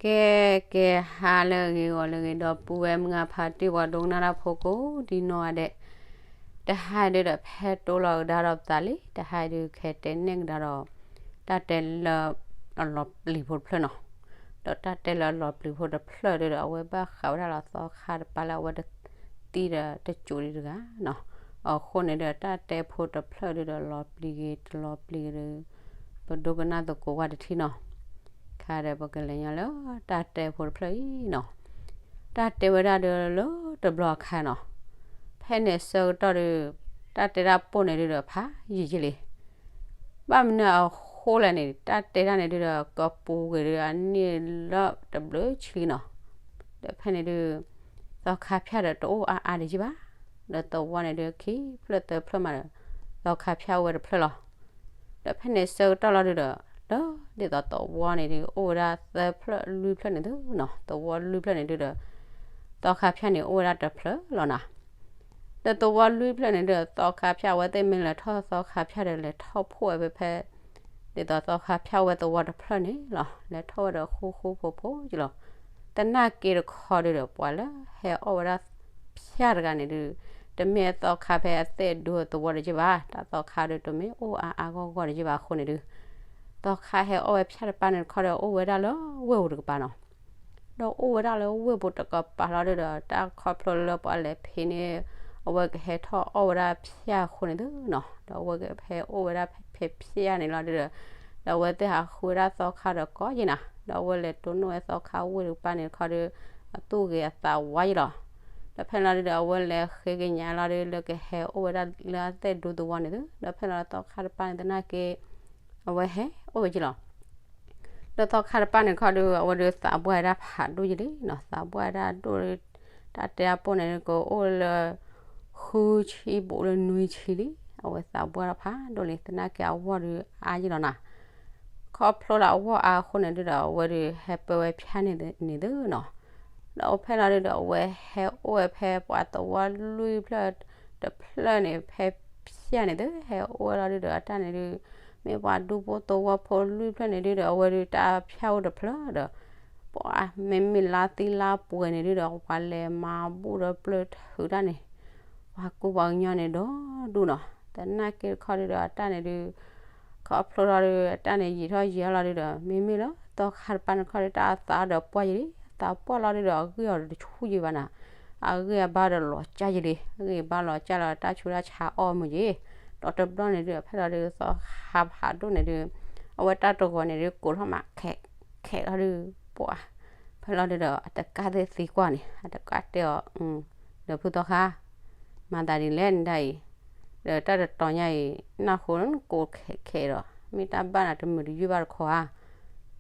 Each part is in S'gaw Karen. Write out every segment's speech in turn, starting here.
ကဲ ကဲ ဟါလၢအဂ့ၤ ဂီၤလၢအဂ့ၤ ဒီပုၢ်ဝဲၢ်မုၢ်ဂၤဖါတံၢ် ပှၤဒိကနၣ်တၢ်ဖိကိးဒ်နီၢ်ဂၤဒဲး, တဟါဒုဒီး ဖဲတိလီၤကဒါဒီးပသးလံ, တဟါဒုခဲတဲနဲၣ်ကဒါဒီး တၢ်တဲလၢအလီၤပျံၤဖိတဖျၢၣ်နီၤ. ဒီးတၢ်တဲလၢအလီၤပျံၤဖိတဖျၢၣ်ဒုဒီး အဝဲဘၣ်ဃးဝဲဒၣ်လီၤသီခါတပၤလၢ အဝဲတသံဒီးတစိၤဒံးတဂၤနီၤ. အဃိန့ၣ်ဒီး တၢ်တဲဖိတဖျၢၣ်ဒုဒီး လီၤပျံၤဂ့ၤတလီၤပျံၤဂ့ၤဒီး ပဒိကနၣ်သကိးဝဲတထံၣ်နီၤ. ခါဒီးပကလဲၤညီလၢတၢ်တဲဖိတဖျၢၣ်အံၤနီၤ. တၢ်တဲဝဲဒၣ်ဒီးလၢတဘျီအခါနီၤ, ဖဲန့ၣ်ဆၢကတီၢ်ဒီး တၢ်တဲတၢ်ပိၢ်န့ၣ်ဒုဒီးဖးယံာ်ယံာ်လံ. ဘၣ်မနုၤအဃိလဲၣ်န့ၣ် တၢ်တဲတၢ်န့ၣ်ဒုဒီး ကပူၤကွံာ်ဒီးအနံၣ်လၢတဘျုးဆံလံနီၤ. ဒီးဖဲန့ၣ်ဒု သီခါဖၠၣ်ဒီးတအိၣ်အါအါဒံးကဘၣ်. ဒီးသဝီန့ၣ်ဒု ခံဖျၢၣ်သၢဖျၢၣ်မးဒီး သီခါဖၠၣ်အိၣ်ဝဲတဖျၢၣ်လီၤ. ဒီးဖဲန့ၣ်ဆၢကတီၢ်လီၤဒုဒီး လၢဒ်သိးသဝီန့ၣ်ဒု အိၣ်ဝဲဒၣ်သၢဖျၢၣ်လွံၢ်ဖျၢၣ်န့ၣ်သုနီၤ, သဝီလွံၢ်ဖျၢၣ်န့ၣ်ဒုဒီး သီခါဖၠၣ်န့ၣ်အိၣ်ဝဲဒၣ်တဖျၢၣ်လီၤနီၤ. ဒီးသဝီလွံၢ်ဖျၢၣ်န့ၣ်ဒုဒီး သီခါဖၠၣ် အဝဲသ့ၣ်မ့ၢ်လဲၤထီၣ်သီခါဖၠၣ်ဒီး လဲၤထီၣ်ဖှိၣ်ဝဲဖဲဖဲ ဒ်သိးသီခါဖၠၣ်အိၣ်ဝဲသဝီတဖျၢၣ်န့ၣ်လီၤ. လဲၤထီၣ်ဝဲဒီးဃူဃူဖိးဖိးက့လီၤ. သနာ်က့တခီဒုဒီး ပှၤလၢဟဲအီၣ်ဝဲဒၣ်ဖၠၣ်တဂၤန့ၣ်ဒု တမ့ၢ်သီခါဖဲအသဲၣ်ဒိသဝီတက့ၢ်ဘၣ်, တၢ်သီခါဒု တမ့ၢ်အိၣ်အါအါဂီၢ်ဂီၢ်တက့ၢ်ဘၣ်အဃိန့ၣ်ဒု သီခါဟဲအီၣ်ဝဲဖၠၣ်တပၤန့ၣ်တခီဒီး အိၣ်ဝဲဒၣ်လၢဝ့ၢ်ပူၤတကပၤနီၤ. ဒီးအိၣ်ဝဲဒၣ်လၢဝ့ၢ်ပူၤတကပၤလီၤဒုဒီး တၢ်ခီဖျိလၢပှၤလဲၤဖံးန့ၢ် အဝဲကဟဲထီၣ်အီၣ်ဝဲဒၣ်ဖၠၣ်အဃိန့ၣ်သုနီၤ, ဒီးအဝဲကဟဲအိၣ်ဝဲဒၣ်ဖဲဖဲဖၠၣ်န့ၣ်လီၤဒုဒီး ဒီးအဝဲသ့ၣ်ဟးဃုဝဲဒၣ်သီခါဒီးကိးက့ၤနီၤ, ဒီးအဝဲလဲၤတိၢ်နီၣ်ဝဲသီခါဝ့ၢ်တကပၤန့ၣ်တခီဒီး အသူၣ်ဂ့ၤအသးဝါက့လီၤ. ဒီးဖဲန့ၣ်လီၤဒုဒီး အဝဲလဲၤဃ့ကညးလီၤဒု လၢကဟဲအိၣ်ဝဲဒၣ်လၢအသဲၣ်ဒိသဝီန့ၣ်သု, ဒီးဖဲန့ၣ်လီၤသီခါတပၤန့ၣ်သနာ်က့ အဝဲဟဲအိၣ်ဝဲက့လီၤ. ဒီးသီခါတပၤန့ၣ်တခီဒီး အဝဲဒုးသးပှၢ်ဝဲဒၣ်ဖးဒိၣ်က့လံနီၤ, သးပှၢ်ဝဲဒၣ်ဒိၣ်လံ, တၢ်တဲအပိၢ်န့ၣ်ကအိၣ်လၢ ဃုဆံဘူးလၢနွံဆံလံ, အဝဲသးပှၢ်ထီၣ်ဖးဒိၣ်လံ သနာ်က့အဝီၢ်ဒုးအါက့လီၤနီၤ. ခီဖျိလၢအဝီၢ်အါအဃိန့ၣ်ဒုဒီး အဝဲဒုးဟဲပၢဝဲဖၠၣ်န့ၣ်န့ၣ်သုနီၤ. ဒီးဖဲန့ၣ်လီၤဒုဒီး အဝဲဟဲအိၣ်ဝဲဖဲပှၤသဝီလွံၢ်ဖျၢၣ်တဖျၢၣ်န့ၣ် ဖဲဖၠၣ်န့ၣ်သု ဟဲအိၣ်ဝဲလီၤဒုဒီး အတၢ်န့ၣ်ဒု မ့ၢ်ပှၤဒူဖိသဝီဖိလွံၢ်ဖျၢၣ်န့ၣ်ဒုဒီး အဝဲဒုးတၢ်ဖၠၣ်အိၣ်တဖျၢၣ်ဒီး ပှၤမ့မ့ၢ်လါသံလါပှဲၤန့ၣ်ဒုဒီး ပှၤလဲၤမၤဘူၣ်ဒီးပျၢၢ်ထုးတၢ်န့ၣ် ပှၤကူပှၤကညီန့ၣ်ဒီဒူၣ်နီၤ. သနာ်က့တခီဒုဒီး အတၢ်န့ၣ်ဒု ခီဖျိလီၤဒု အတၢ်န့ၣ်ယံာ်ထီၣ်ယံာ်ထီၣ်လီၤဒုဒီး မ့မ့ၢ်လၢသီခါတပၤန့ၣ်တခီဒု တၢ်အသးဒီးပှၢ်ယံာ်လံ, အသးပှၢ်လီၤဒုဒီး အဂံၢ်အီၤတဆူၣ်ယံာ်ဘၣ်နီၤ, အဂံၢ်အဘါဒီးလီၤကၢ်ယံာ်လံ, အဂံၢ်အဘါလီၤကၢ်လီၤ တၢ်ဆူးတၢ်ဆါအီၣ်မုာ်ယံာ်, ဒီးတဘျီန့ၣ်ဒု ဖဲလီၤဒု သီခါဖးဒိၣ်န့ၣ်ဒု အဝဲတၢ်တဂီၤန့ၣ်ဒု ကိးထီၣ်မး ခဲ ခဲလီၤဒု ပှၤ ဖဲလီၤဒုဒီး အတကၢ်သ့ၣ်သံကွၢ်န့ၣ် အတကၢ်တဲအီၤ, ဒီးဖုသီခါ မၤသးဒ်လဲၣ်န့ၣ်ဒၣ်အံၤ, ဒီးတၢ်တတီၤညါအံၤ နၢ်ဟူကိးခဲခဲဒီး မ့ၢ်တၢ်ဘၣ်နၤတမုာ်တယုၢ်ဘၣ်တခီဧါ.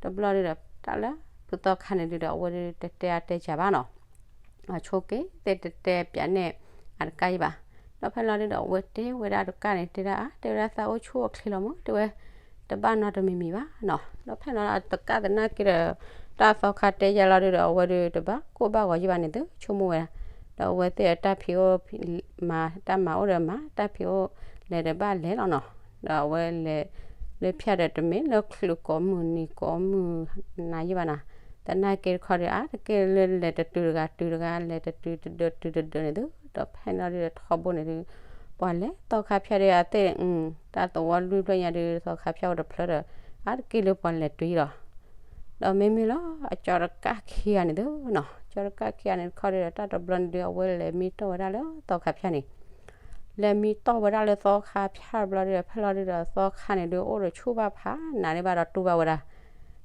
တဘျီဒုဒီး တၢ်လၢဖုသီခါန့ၣ်ဒုဒီး အဝဲဒုတတဲအါတဲစှၤဘၣ်နီၤ အဆိက့သ့ၣ်တတဲပၠးနဲၣ်အတကၢ်ယံၤဘၣ်. ဒီးဖဲလီၤဒုဒီး အဝဲတဲဝဲဒၣ်တကၢ်န့ၣ် တဲဒၣ်အါ တဲဝဲဒၣ်သးအိၣ်ဆူၣ်အိၣ်ချ့လီၤမး တဲဝဲ တဘၣ်နီတမံၤမံၤဘၣ်နီၤ. ဒီးဖဲလီၤအတကၢ်သနာ်က့ဒီး တၢ်သီခါတဲယါလီၤဒုဒီး အဝဲဒုတဘၣ်ကိၢ်ဘၣ်ဂီၤယံၤဘၣ်န့ၣ်သု ဆိကမိၣ်ဝဲဒၣ်. ဒီးအဝဲသ့ၣ်အတၢ်ဖံးအိၣ် မၤတၢ်မၤအိၣ်ဒီးမၤ တၢ်ဖံးအိၣ်လဲၤတဘၣ်လဲၤလီၤနီၤ. ဒီးအဝဲလဲၤ လၢဖၠၣ်ဒီးတမ့ၢ်လၢချုးကိးမုၢ်နံၤကိးမုၢ်နၤယံၤဘၣ်နီၤ. သနာ်က့တခီဒီး အါတက့ၢ်လၢလဲၤတတုၤတဂၤတုၤတဂၤ လဲၤတတုၤတဒၢတုၤတဒၢန့ၣ်သု. ဒီးဖဲန့ၣ်လီၤဒုဒီးထီဘိန့ၣ်ဒု ပှၤလဲၤသီခါဖၠၣ်ဒီးအသ့ၣ် တၢ်သဝီလွံၢ်ဖျၢၣ်ညါဒု သီခါဖၠၣ်အိၣ်တဖျၢၣ်ဒီး အါတက့ၢ်လၢပှၤလဲၤတုၤလီၤ. ဒီးမ့မ့ၢ်လီၤ အကၠီတကၢ်ခံဂၤန့ၣ်သုနီၤ ကၠီတကၢ်ခံဂၤန့ၣ်တခီဒီး တၢ်တဘျီန့ၣ်ဒု အဝဲလဲၤမံတီၢ်ဝဲဒၣ်လၢသီခါဖၠၣ်န့ၣ် လဲၤမံတီၢ်ဝဲဒၣ်လၢသီခါဖၠၣ်တဘျီဒုဒီး ဖဲလီၤဒုဒီး သီခါန့ၣ်ဒု အိၣ်ဒီးဆူၣ်ဘၣ်ဖးနးန့ၢ်ဘၣ်ဒီးတူၢ်ဘၣ်ဝဲဒၣ်.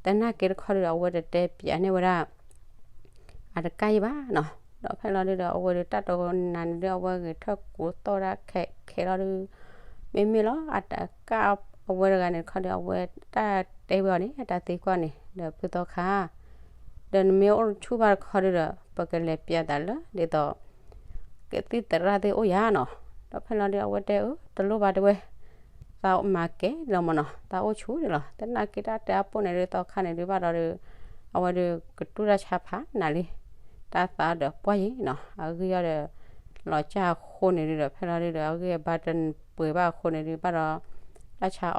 သနာ်က့တခီဒုဒီး အဝဲတတဲပၠးန့ၢ်ဝဲဒၣ် အတကၢ်ယံၤဘၣ်နီၤ. ဒီးဖဲလီၤဒုဒီး အဝဲဒုတၢ်တဂီၤနၤန့ၣ်ဒု အဝဲဂဲၤထၢၣ်ကိးသီၣ်ဒၣ်ခဲခဲလီၤဒု မ့မ့ၢ်လီၤ အတကၢ်အဝဲတဂၤန့ၣ်တခီဒီး အဝဲတၢ်တဲဝဲအီၤန့ၣ် အတၢ်သံကွၢ်န့ၣ် ဒီးဖုသီခါ ဒီးနမ့ၢ်အိၣ်ဆူၣ်ဘၣ်တခီဒုဒီး ပကလဲၤပၠးသးလၢ ဒ်သိး ကသံၣ်သရၣ်သ့ၣ်အိၣ်ယၤနီၤ. ဒီးဖဲလီၤဒု အဝဲတဲအၢ တလိၣ်ဘၣ်တဲဝဲ သးမၤကဲလီၤမးနီၤ သးအိၣ်ဆူၣ်န့ၣ်လီၤ. သနာ်က့တၢ်တဲအပိၢ်န့ၣ်ဒု သီခါန့ၣ်ဒု ဘၣ်ဒီးဒု အဝဲဒု ကတူၢ်တၢ်ဆါဖးနးလံ တၢ်သးဒီးပှၢ်ယံၤနီၤ အဂံၢ်အီၤဒီး လီၤစၢ်အဃိန့ၣ်ဒုဒီး ဖဲလီၤဒုဒီး အဂံၢ်အဘါတပှဲၤဘၣ်အဃိန့ၣ်ဒု ဘၣ်ဒီး တၢ်ဆါ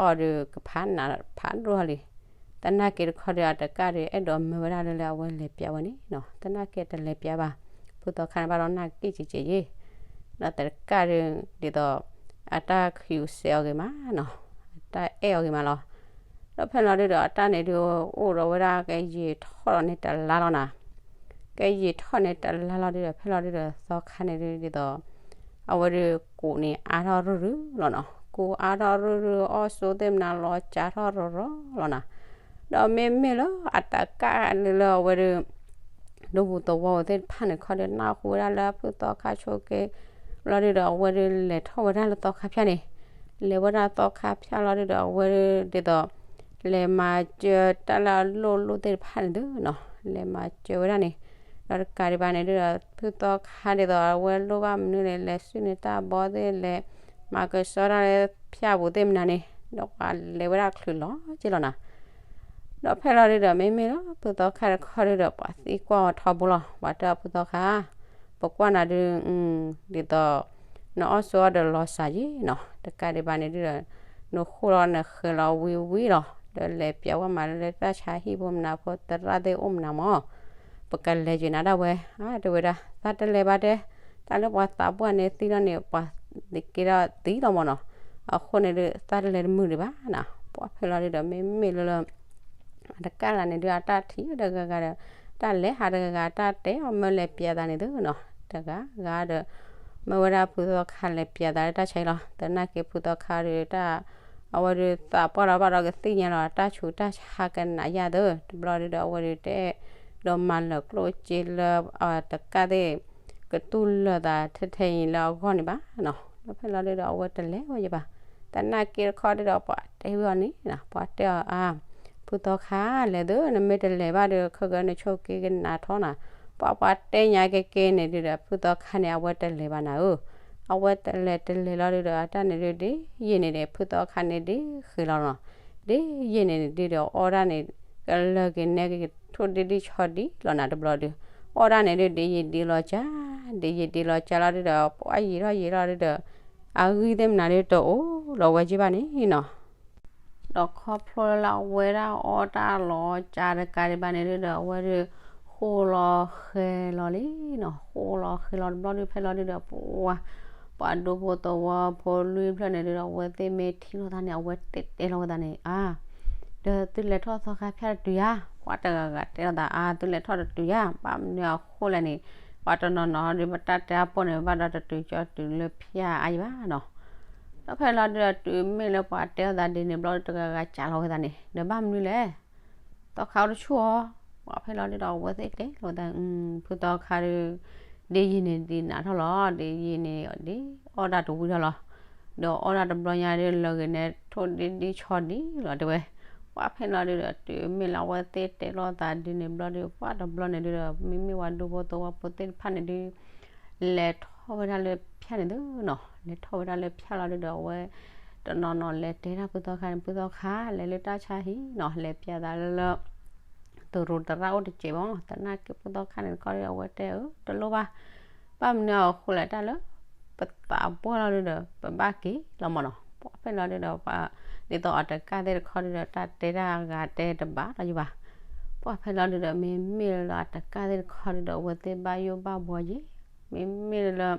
အီၣ်ဒု ကဖးနးဖးဒိၣ်လံ သနာ်က့တခီဒီးအတကးဒီး အဲၣ်ဒိးမၢဝဲဒၣ်လၢလၢအဝဲလဲၤပျးဝဲန့ၣ်နီၤ, သနာ်က့တလဲၤပျးဘၣ်, ဖုသီခါန့ၣ်ဘၣ်ဒီးနၢ်က့ၤက့ၤက့ၤယ့ၤ, ဒီးတကးဒီး ဒ်သိး အတၢ်ခံးစဲးအီၤဂ့ၤမးနီၤ, အတၢ်အဲၣ်အီၤဂ့ၤမးလီၤ. ဒီးဖဲလီၤဒုဒီးအတၢ်န့ၣ်ဒုး အိၣ်ဒီးဝဲဒၣ်ကယံာ်ထီၣ်ဒီးန့ၣ်တလါလီၤနၤ, ကယံာ်ထီၣ်န့ၣ်တလါလီၤဒုဒီး ဖဲလီၤဒုဒီးသီခါန့ၣ်ဒုး ဒ်သိး အဝဲဒုးကိးန့ၣ်အါထီၣ်ရုၢ်ရုၢ်လီၤနီၤ, ကိးအါထီၣ်ရုၢ်ရုၢ် အီၣ်ဆိသ့ၣ်မနၤလီၤကၢထီၣ်ရီၤရီၤလီၤနၤ. ဒီးမ့မ့ၢ်လၢအတကးလၢအဝဲဒုး ဒူပူၤသဝီပူၤသ့ၣ်တဖၣ်န့ၣ်ခီဒီး နၢ်ဟူဝဲဒၣ်လၢဖုသီခါဆိက့ၤ လီၤဒုဒီး အဝဲဒုးလဲၤထီၣ်ဝဲဒၣ်လၢသီခါဖၢန့ၣ်, လဲၤဝဲဒၣ်သီခါဖၢလီၤဒုဒီး အဝဲဒုးဒ်သိး လဲၤမၤစၢၤတၢ်လၢအလိၣ်လိၣ်သ့ၣ်တဖၣ်န့ၣ်သုနီၤ, လဲၤမၤစၢၤဝဲဒၣ်န့ၣ်, ဒီးတကးဒံးဘၣ်န့ၣ်ဒုဒီး ဖုသီခါဒ်သိး အဝဲလိၣ်ဘၣ်မနုၤန့ၣ် လဲၤဆူန့ၣ်တၢ်ဘီသ့ၣ်လဲၤ မၤကဆှီတၢ်လၢဖၢပူၤသ့ၣ်မနၤန့ၣ်, ဒီးပှၤလဲၤဝဲဒၣ်ချုးလီၤက့ၤလီၤနၤ. ဒီးဖဲလီၤဒုဒီး မ့မ့ၢ်လၢဖုသီခါတခီဒုဒီး ပှၤသံကွၢ်အီၤထီဘိလီၤ, ပှၤတဲအီၤဖုသီခါ, ပကွၢ်နၤဒုး ဒ်သိး နအီၣ်ဆိအီၣ်ဒီးလီၤစၢ်ယ့ၤနီၤ, တကးဒံးဘၣ်န့ၣ်ဒုဒီး နဃိလီၤနဃဲၤလီၤဝံၤဝံၤလီၤ, ဒီးလဲၤပျးဝဲမးလၢတၢ်ဆါဟံၣ်ဖိမနၤဖိသရၣ်သ့ၣ်အိၣ်မနၤမး, ပကလဲၤယုာ်နၤဒၣ်ဝဲ, အါ တဲဝဲဒၣ် သးတလဲၤဘၣ်တဲ, တၢ်လၢပှၤသးပှၢ်န့ၣ်သံလီၤန့ၣ် ပှၤက့ၤဒီးသံလီၤမးနီၤ, အဃိန့ၣ်ဒုး သးတလဲၤတမုာ်ဒံးဘၣ်နၤ, ပှၤဖဲလီၤဒုဒီး မ့မ့ၢ်လၢလၢ အတကးလၢန့ၣ်ဒုး အတၢ်ထံၣ်တဂၤဂၤဒီး တၢ်လဲၤဟးတဂၤဂၤ တၢ်တဲအီၤမၢလဲၤပျးသးန့ၣ်သုနီၤ, တဂၤဂၤဒီး မၢဝဲဒၣ်ဖုသီခါလဲၤပျးသးလၢတၢ်ဆါအံၤလီၤ, သနာ်က့ဖုသီခါဒုးတၢ် အဝဲဒုးသးပှၢ်လီၤဘၣ်ဒီးကသ့ၣ်ညါလီၤ တၢ်ဆူးတၢ်ဆါကနးယါသု, တဘျီဒုဒီး အဝဲဒုးတဲ ဒီးမၤလၢာ်ကျိၣ်စ့လၢအတကးသ့ၣ် ကတူၢ်လိာ်သးထဲထဲအံၤလၢအဂီၢ်န့ၣ်ဘၣ်နီၤ, ဒီးဖဲလီၤဒုဒီး အဝဲတလဲၤဝဲယဘၣ်, သနာ်က့တခီဒုဒီး ပှၤတဲဝဲအီၤန့ၣ်နီၤ, ပှၤတဲအီၤအါ ဖုသီခါလဲၤသု, နမ့ၢ်တလဲၤဘၣ်ဒီး ခဲကနဆိးက့ကနးထီနၤ, ပှၤပှၤတဲညါက့က့န့ၣ်ဒုဒီး ဖုသီခါန့ၣ် အဝဲတလဲၤဘၣ်နၤဧၢ, အဝဲတလဲၤတလဲၤလီၤဒုဒီး အတၢ်န့ၣ်ဒုးဒ်ယံာ်န့ၣ်ဒီး ဖုသီခါန့ၣ်ဒ်ဃ့လီၤနီၤ, ဒ်ယံာ်န့ၣ်ဒုဒီး အီၣ်ဒၣ်န့ၣ် ကလၢာ်က့ၤနဲက့ၤ ထိၣ်ဒံဒံဆီဒံလီၤနၤတဘျီဒုး, အီၣ်ဒၣ်န့ၣ်ဒုး ဒ်ယံာ်ဒ်လီၤကၢ, ဒ်ယံာ်ဒ်လီၤကၢလီၤဒုဒီး ပှၤယံာ်ထီၣ်ယံာ်ထီၣ်ဒုဒီး အဂံၢ်သ့ၣ်မနၤဒုတအိၣ်လီၤဝဲက့ဘၣ်န့ၣ်နီၤ, ဒီးခီဖျိလၢအဝဲဒၣ်အီၣ်တၢ်လီၤကၢတကးဒံးဘၣ်န့ၣ်ဒုဒီး အဝဲဒုး ဃိလီၤဃဲၤလီၤလံနီၤ, ဃိလီၤဃဲၤလီၤတဘျီဒုး ဖဲလီၤဒုဒီး ပှၤ ပှၤဒူဖိသဝီဖိလွံၢ်ဖျၢၣ်န့ၣ်ဒုဒီး အဝဲသ့ၣ်မ့ၢ်ထံၣ်လိာ်သးန့ၣ် အဝဲသ့ၣ်တဲလီၤဝဲသးန့ၣ် အါ ဒီးသုလဲၤထီၣ်သီခါဖၢတတုၤဧါ, ပှၤတဂၤဂၤတဲလိာ်သး အါ သုလဲၤထီၣ်တတုၤဧါ, ဘၣ်မနုၤအဃိလဲၣ်န့ၣ် ပှၤတနီၤနီၤဒုး ပတၢ်တဲအပိၢ်န့ၣ် ဘၣ်ဒီးတတုၤကၠီတုၤလၢဖၢအါယံၤဘၣ်နီၤ, ဒီးဖဲလီၤဒုဒီး တုၤမ့ၢ်လၢပှၤတဲလိာ်သးဒ်န့ၣ်ဘျီ တဂၤဂၤကးလီၤဝဲသးန့ၣ် ဒီးဘၣ်မနုၤလဲၣ် သီခါအိၣ်တဆူၣ်အီၤ, ပှၤဖဲလီၤဒုဒီး အဝဲသ့ၣ်တဲလိာ်သး ဖုသီခါဒုး ဒ်ယံာ်န့ၣ်ဒ်နးထီၣ်လီၤ, ဒ်ယံာ်န့ၣ်ဒ်အီၣ်တၢ်တဝံထီၣ်လီၤ, ဒီးအီၣ်တၢ်တဘျီညါဒုး လၢာ်ဂ့ၤန့ၣ် ထိၣ်ဒံဒံဆီဒံလီၤတဲဝဲ, ပှၤဖဲလီၤဒုဒီး တုၤမ့ၢ်လၢအဝဲသ့ၣ်တဲလိာ်သးဒ်န့ၣ်ဘျီဒုး ပှၤတဘျီန့ၣ်ဒုဒီး မ့မ့ၢ်ပှၤဒူဖိသဝီဖိသ့ၣ်တဖၣ်န့ၣ်ဒုး လဲၤထီၣ်ဝဲဒၣ်လၢဖၢန့ၣ်သုနီၤ, လဲၤထီၣ်ဝဲဒၣ်လၢဖၢလီၤဒုဒီး အဝဲ တနီၤနီၤလဲၤတဲဒၣ်ဖုသီခါန့ၣ် ဖုသီခါ လဲၤလၢတၢ်ဆါဟံၣ်နီၤ, လဲၤပျးသးလၢလၢ သရူးသရၣ်အိၣ်တစဲးဘၣ်, သနာ်က့ဖုသီခါန့ၣ်တခီဒီး အဝဲတဲအၢ တလိၣ်ဘၣ်, ဘၣ်မနုၤအဃိလဲၣ် တၢ်လၢ ပသးပှၢ်လီၤဒုဒီး ပဘၣ်က့ၤလီၤမးနီၤ, ပှၤဖဲလီၤဒုဒီး ပှၤ ဒ်သိးအတကးသ့ၣ်တခီဒုဒီး တၢ်တဲတၢ်ဂၤတဲတဘၣ်လီၤယဘၣ်, ပှၤဖဲလီၤဒုဒီး မ့မ့ၢ်လၢအတကးသ့ၣ်တခီဒုဒီး အဝဲသ့ၣ်ဘၣ်ယိၣ်ဘၣ်ဘှီယံၤ, မ့မ့ၢ်လၢ